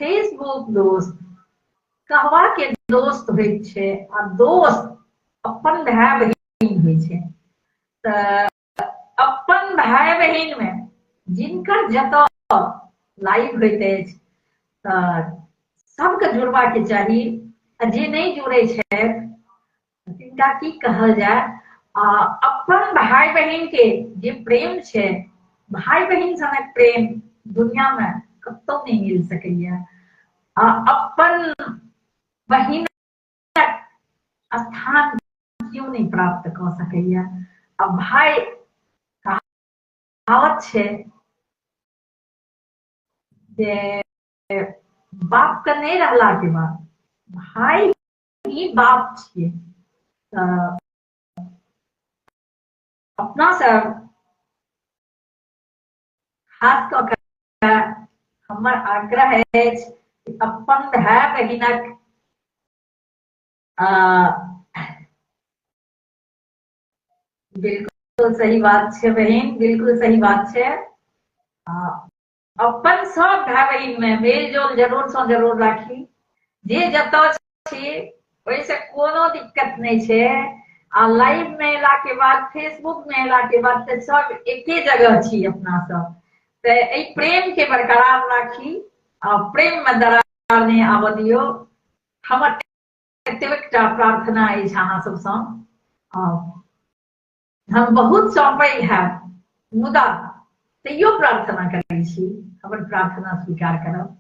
फेसबुक दोस्त कहवा के दोस्त होइत छै आ दोस्त अपन भाय बहिन होइ छै, तऽ अपन भाय बहिन में जिनकर जतऽ लाइव होइत अछि तऽ सबके जुड़बाक चाही, आ जे नहि जुड़ै छथि तिनका की कहल जाय। आ अपन भाय बहिन के जे प्रेम छै, भाय बहिन सनक प्रेम दुनिया में कतौ नहीं मिल सकैया। आ अपन बहिन स्थान क्यों नहीं प्राप्त कऽ सकैया। आ भाय कहावत छै जे बाप के नहीं रहला के बाद भाई ही बाप छियै। तऽ अपना सब खास कऽ के हमर आग्रह अछि अपन भाय बहिनक बिल्कुल सही बात छै बहिन, बिल्कुल सही बात छै। अपन सब भाय बहिन में मेल जोल जरूर सँ जरूर राखी। जे जतऽ छी ओहिसँ कोनो दिक्कत नहि छै। आ लाइव में एला के बाद, फेसबुक में एला के बाद तऽ सब एके जगह छी अपना सब। तऽ एहि प्रेम के बरकरार राखी आ प्रेम में दरार नहि आबऽ दियौ। हमर एतबेटा प्रार्थना अछि अहाँ सबसँ। हम बहुत सौंपै हैब, मुदा तैयो प्रार्थना करै छी, हमर प्रार्थना स्वीकार करब।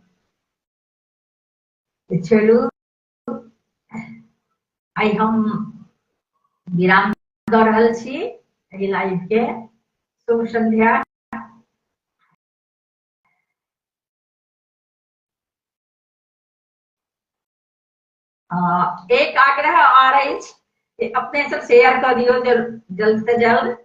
चलू, आइ हम विराम दऽ रहल छी एहि लाइव के। शुभ संध्या। एक आग्रह आर अछि जे अपने सब शेयर कऽ दियौ जल्द से जल्द।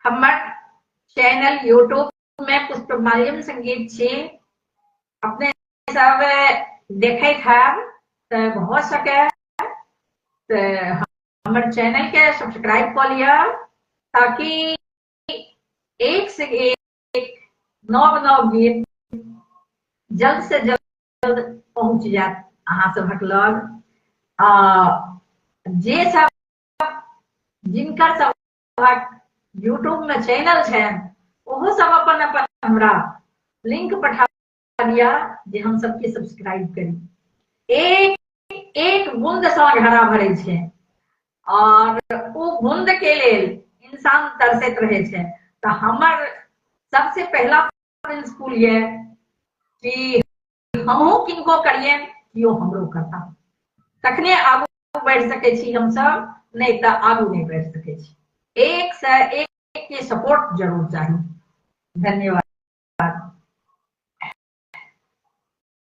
हमर चैनल यूट्यूब में पुष्पमाल्यम संगीत छी, अपने सब देखैत हैब तऽ भऽ सके तऽ हमर चैनल के सब्सक्राइब कऽ लिअ, ताकि एक से एक नव नव गीत जल्द से जल्द पहुंच जायत अहाँ सभक लग। आ जे सब जिनकर सभक यूट्यूब में चैनल छनि, ओहो सब अपन अपन हमरा लिंक पठा दिया जे हम सबके सब्सक्राइब करी। एक एक बूंद सँ घड़ा भरै छै और ओ बूंद के लेल इंसान तरसैत रहै छै। तऽ हमर सबसे पहला प्रिंसिपल ये कि हमहूँ किनको करियनि, केओ हमरो करता, तखने आगू बढ़ि सकै छी हमसब, नहि तऽ आगू नहि बढ़ि सकै छी। एक से एक के सपोर्ट जरूर चाही। धन्यवाद।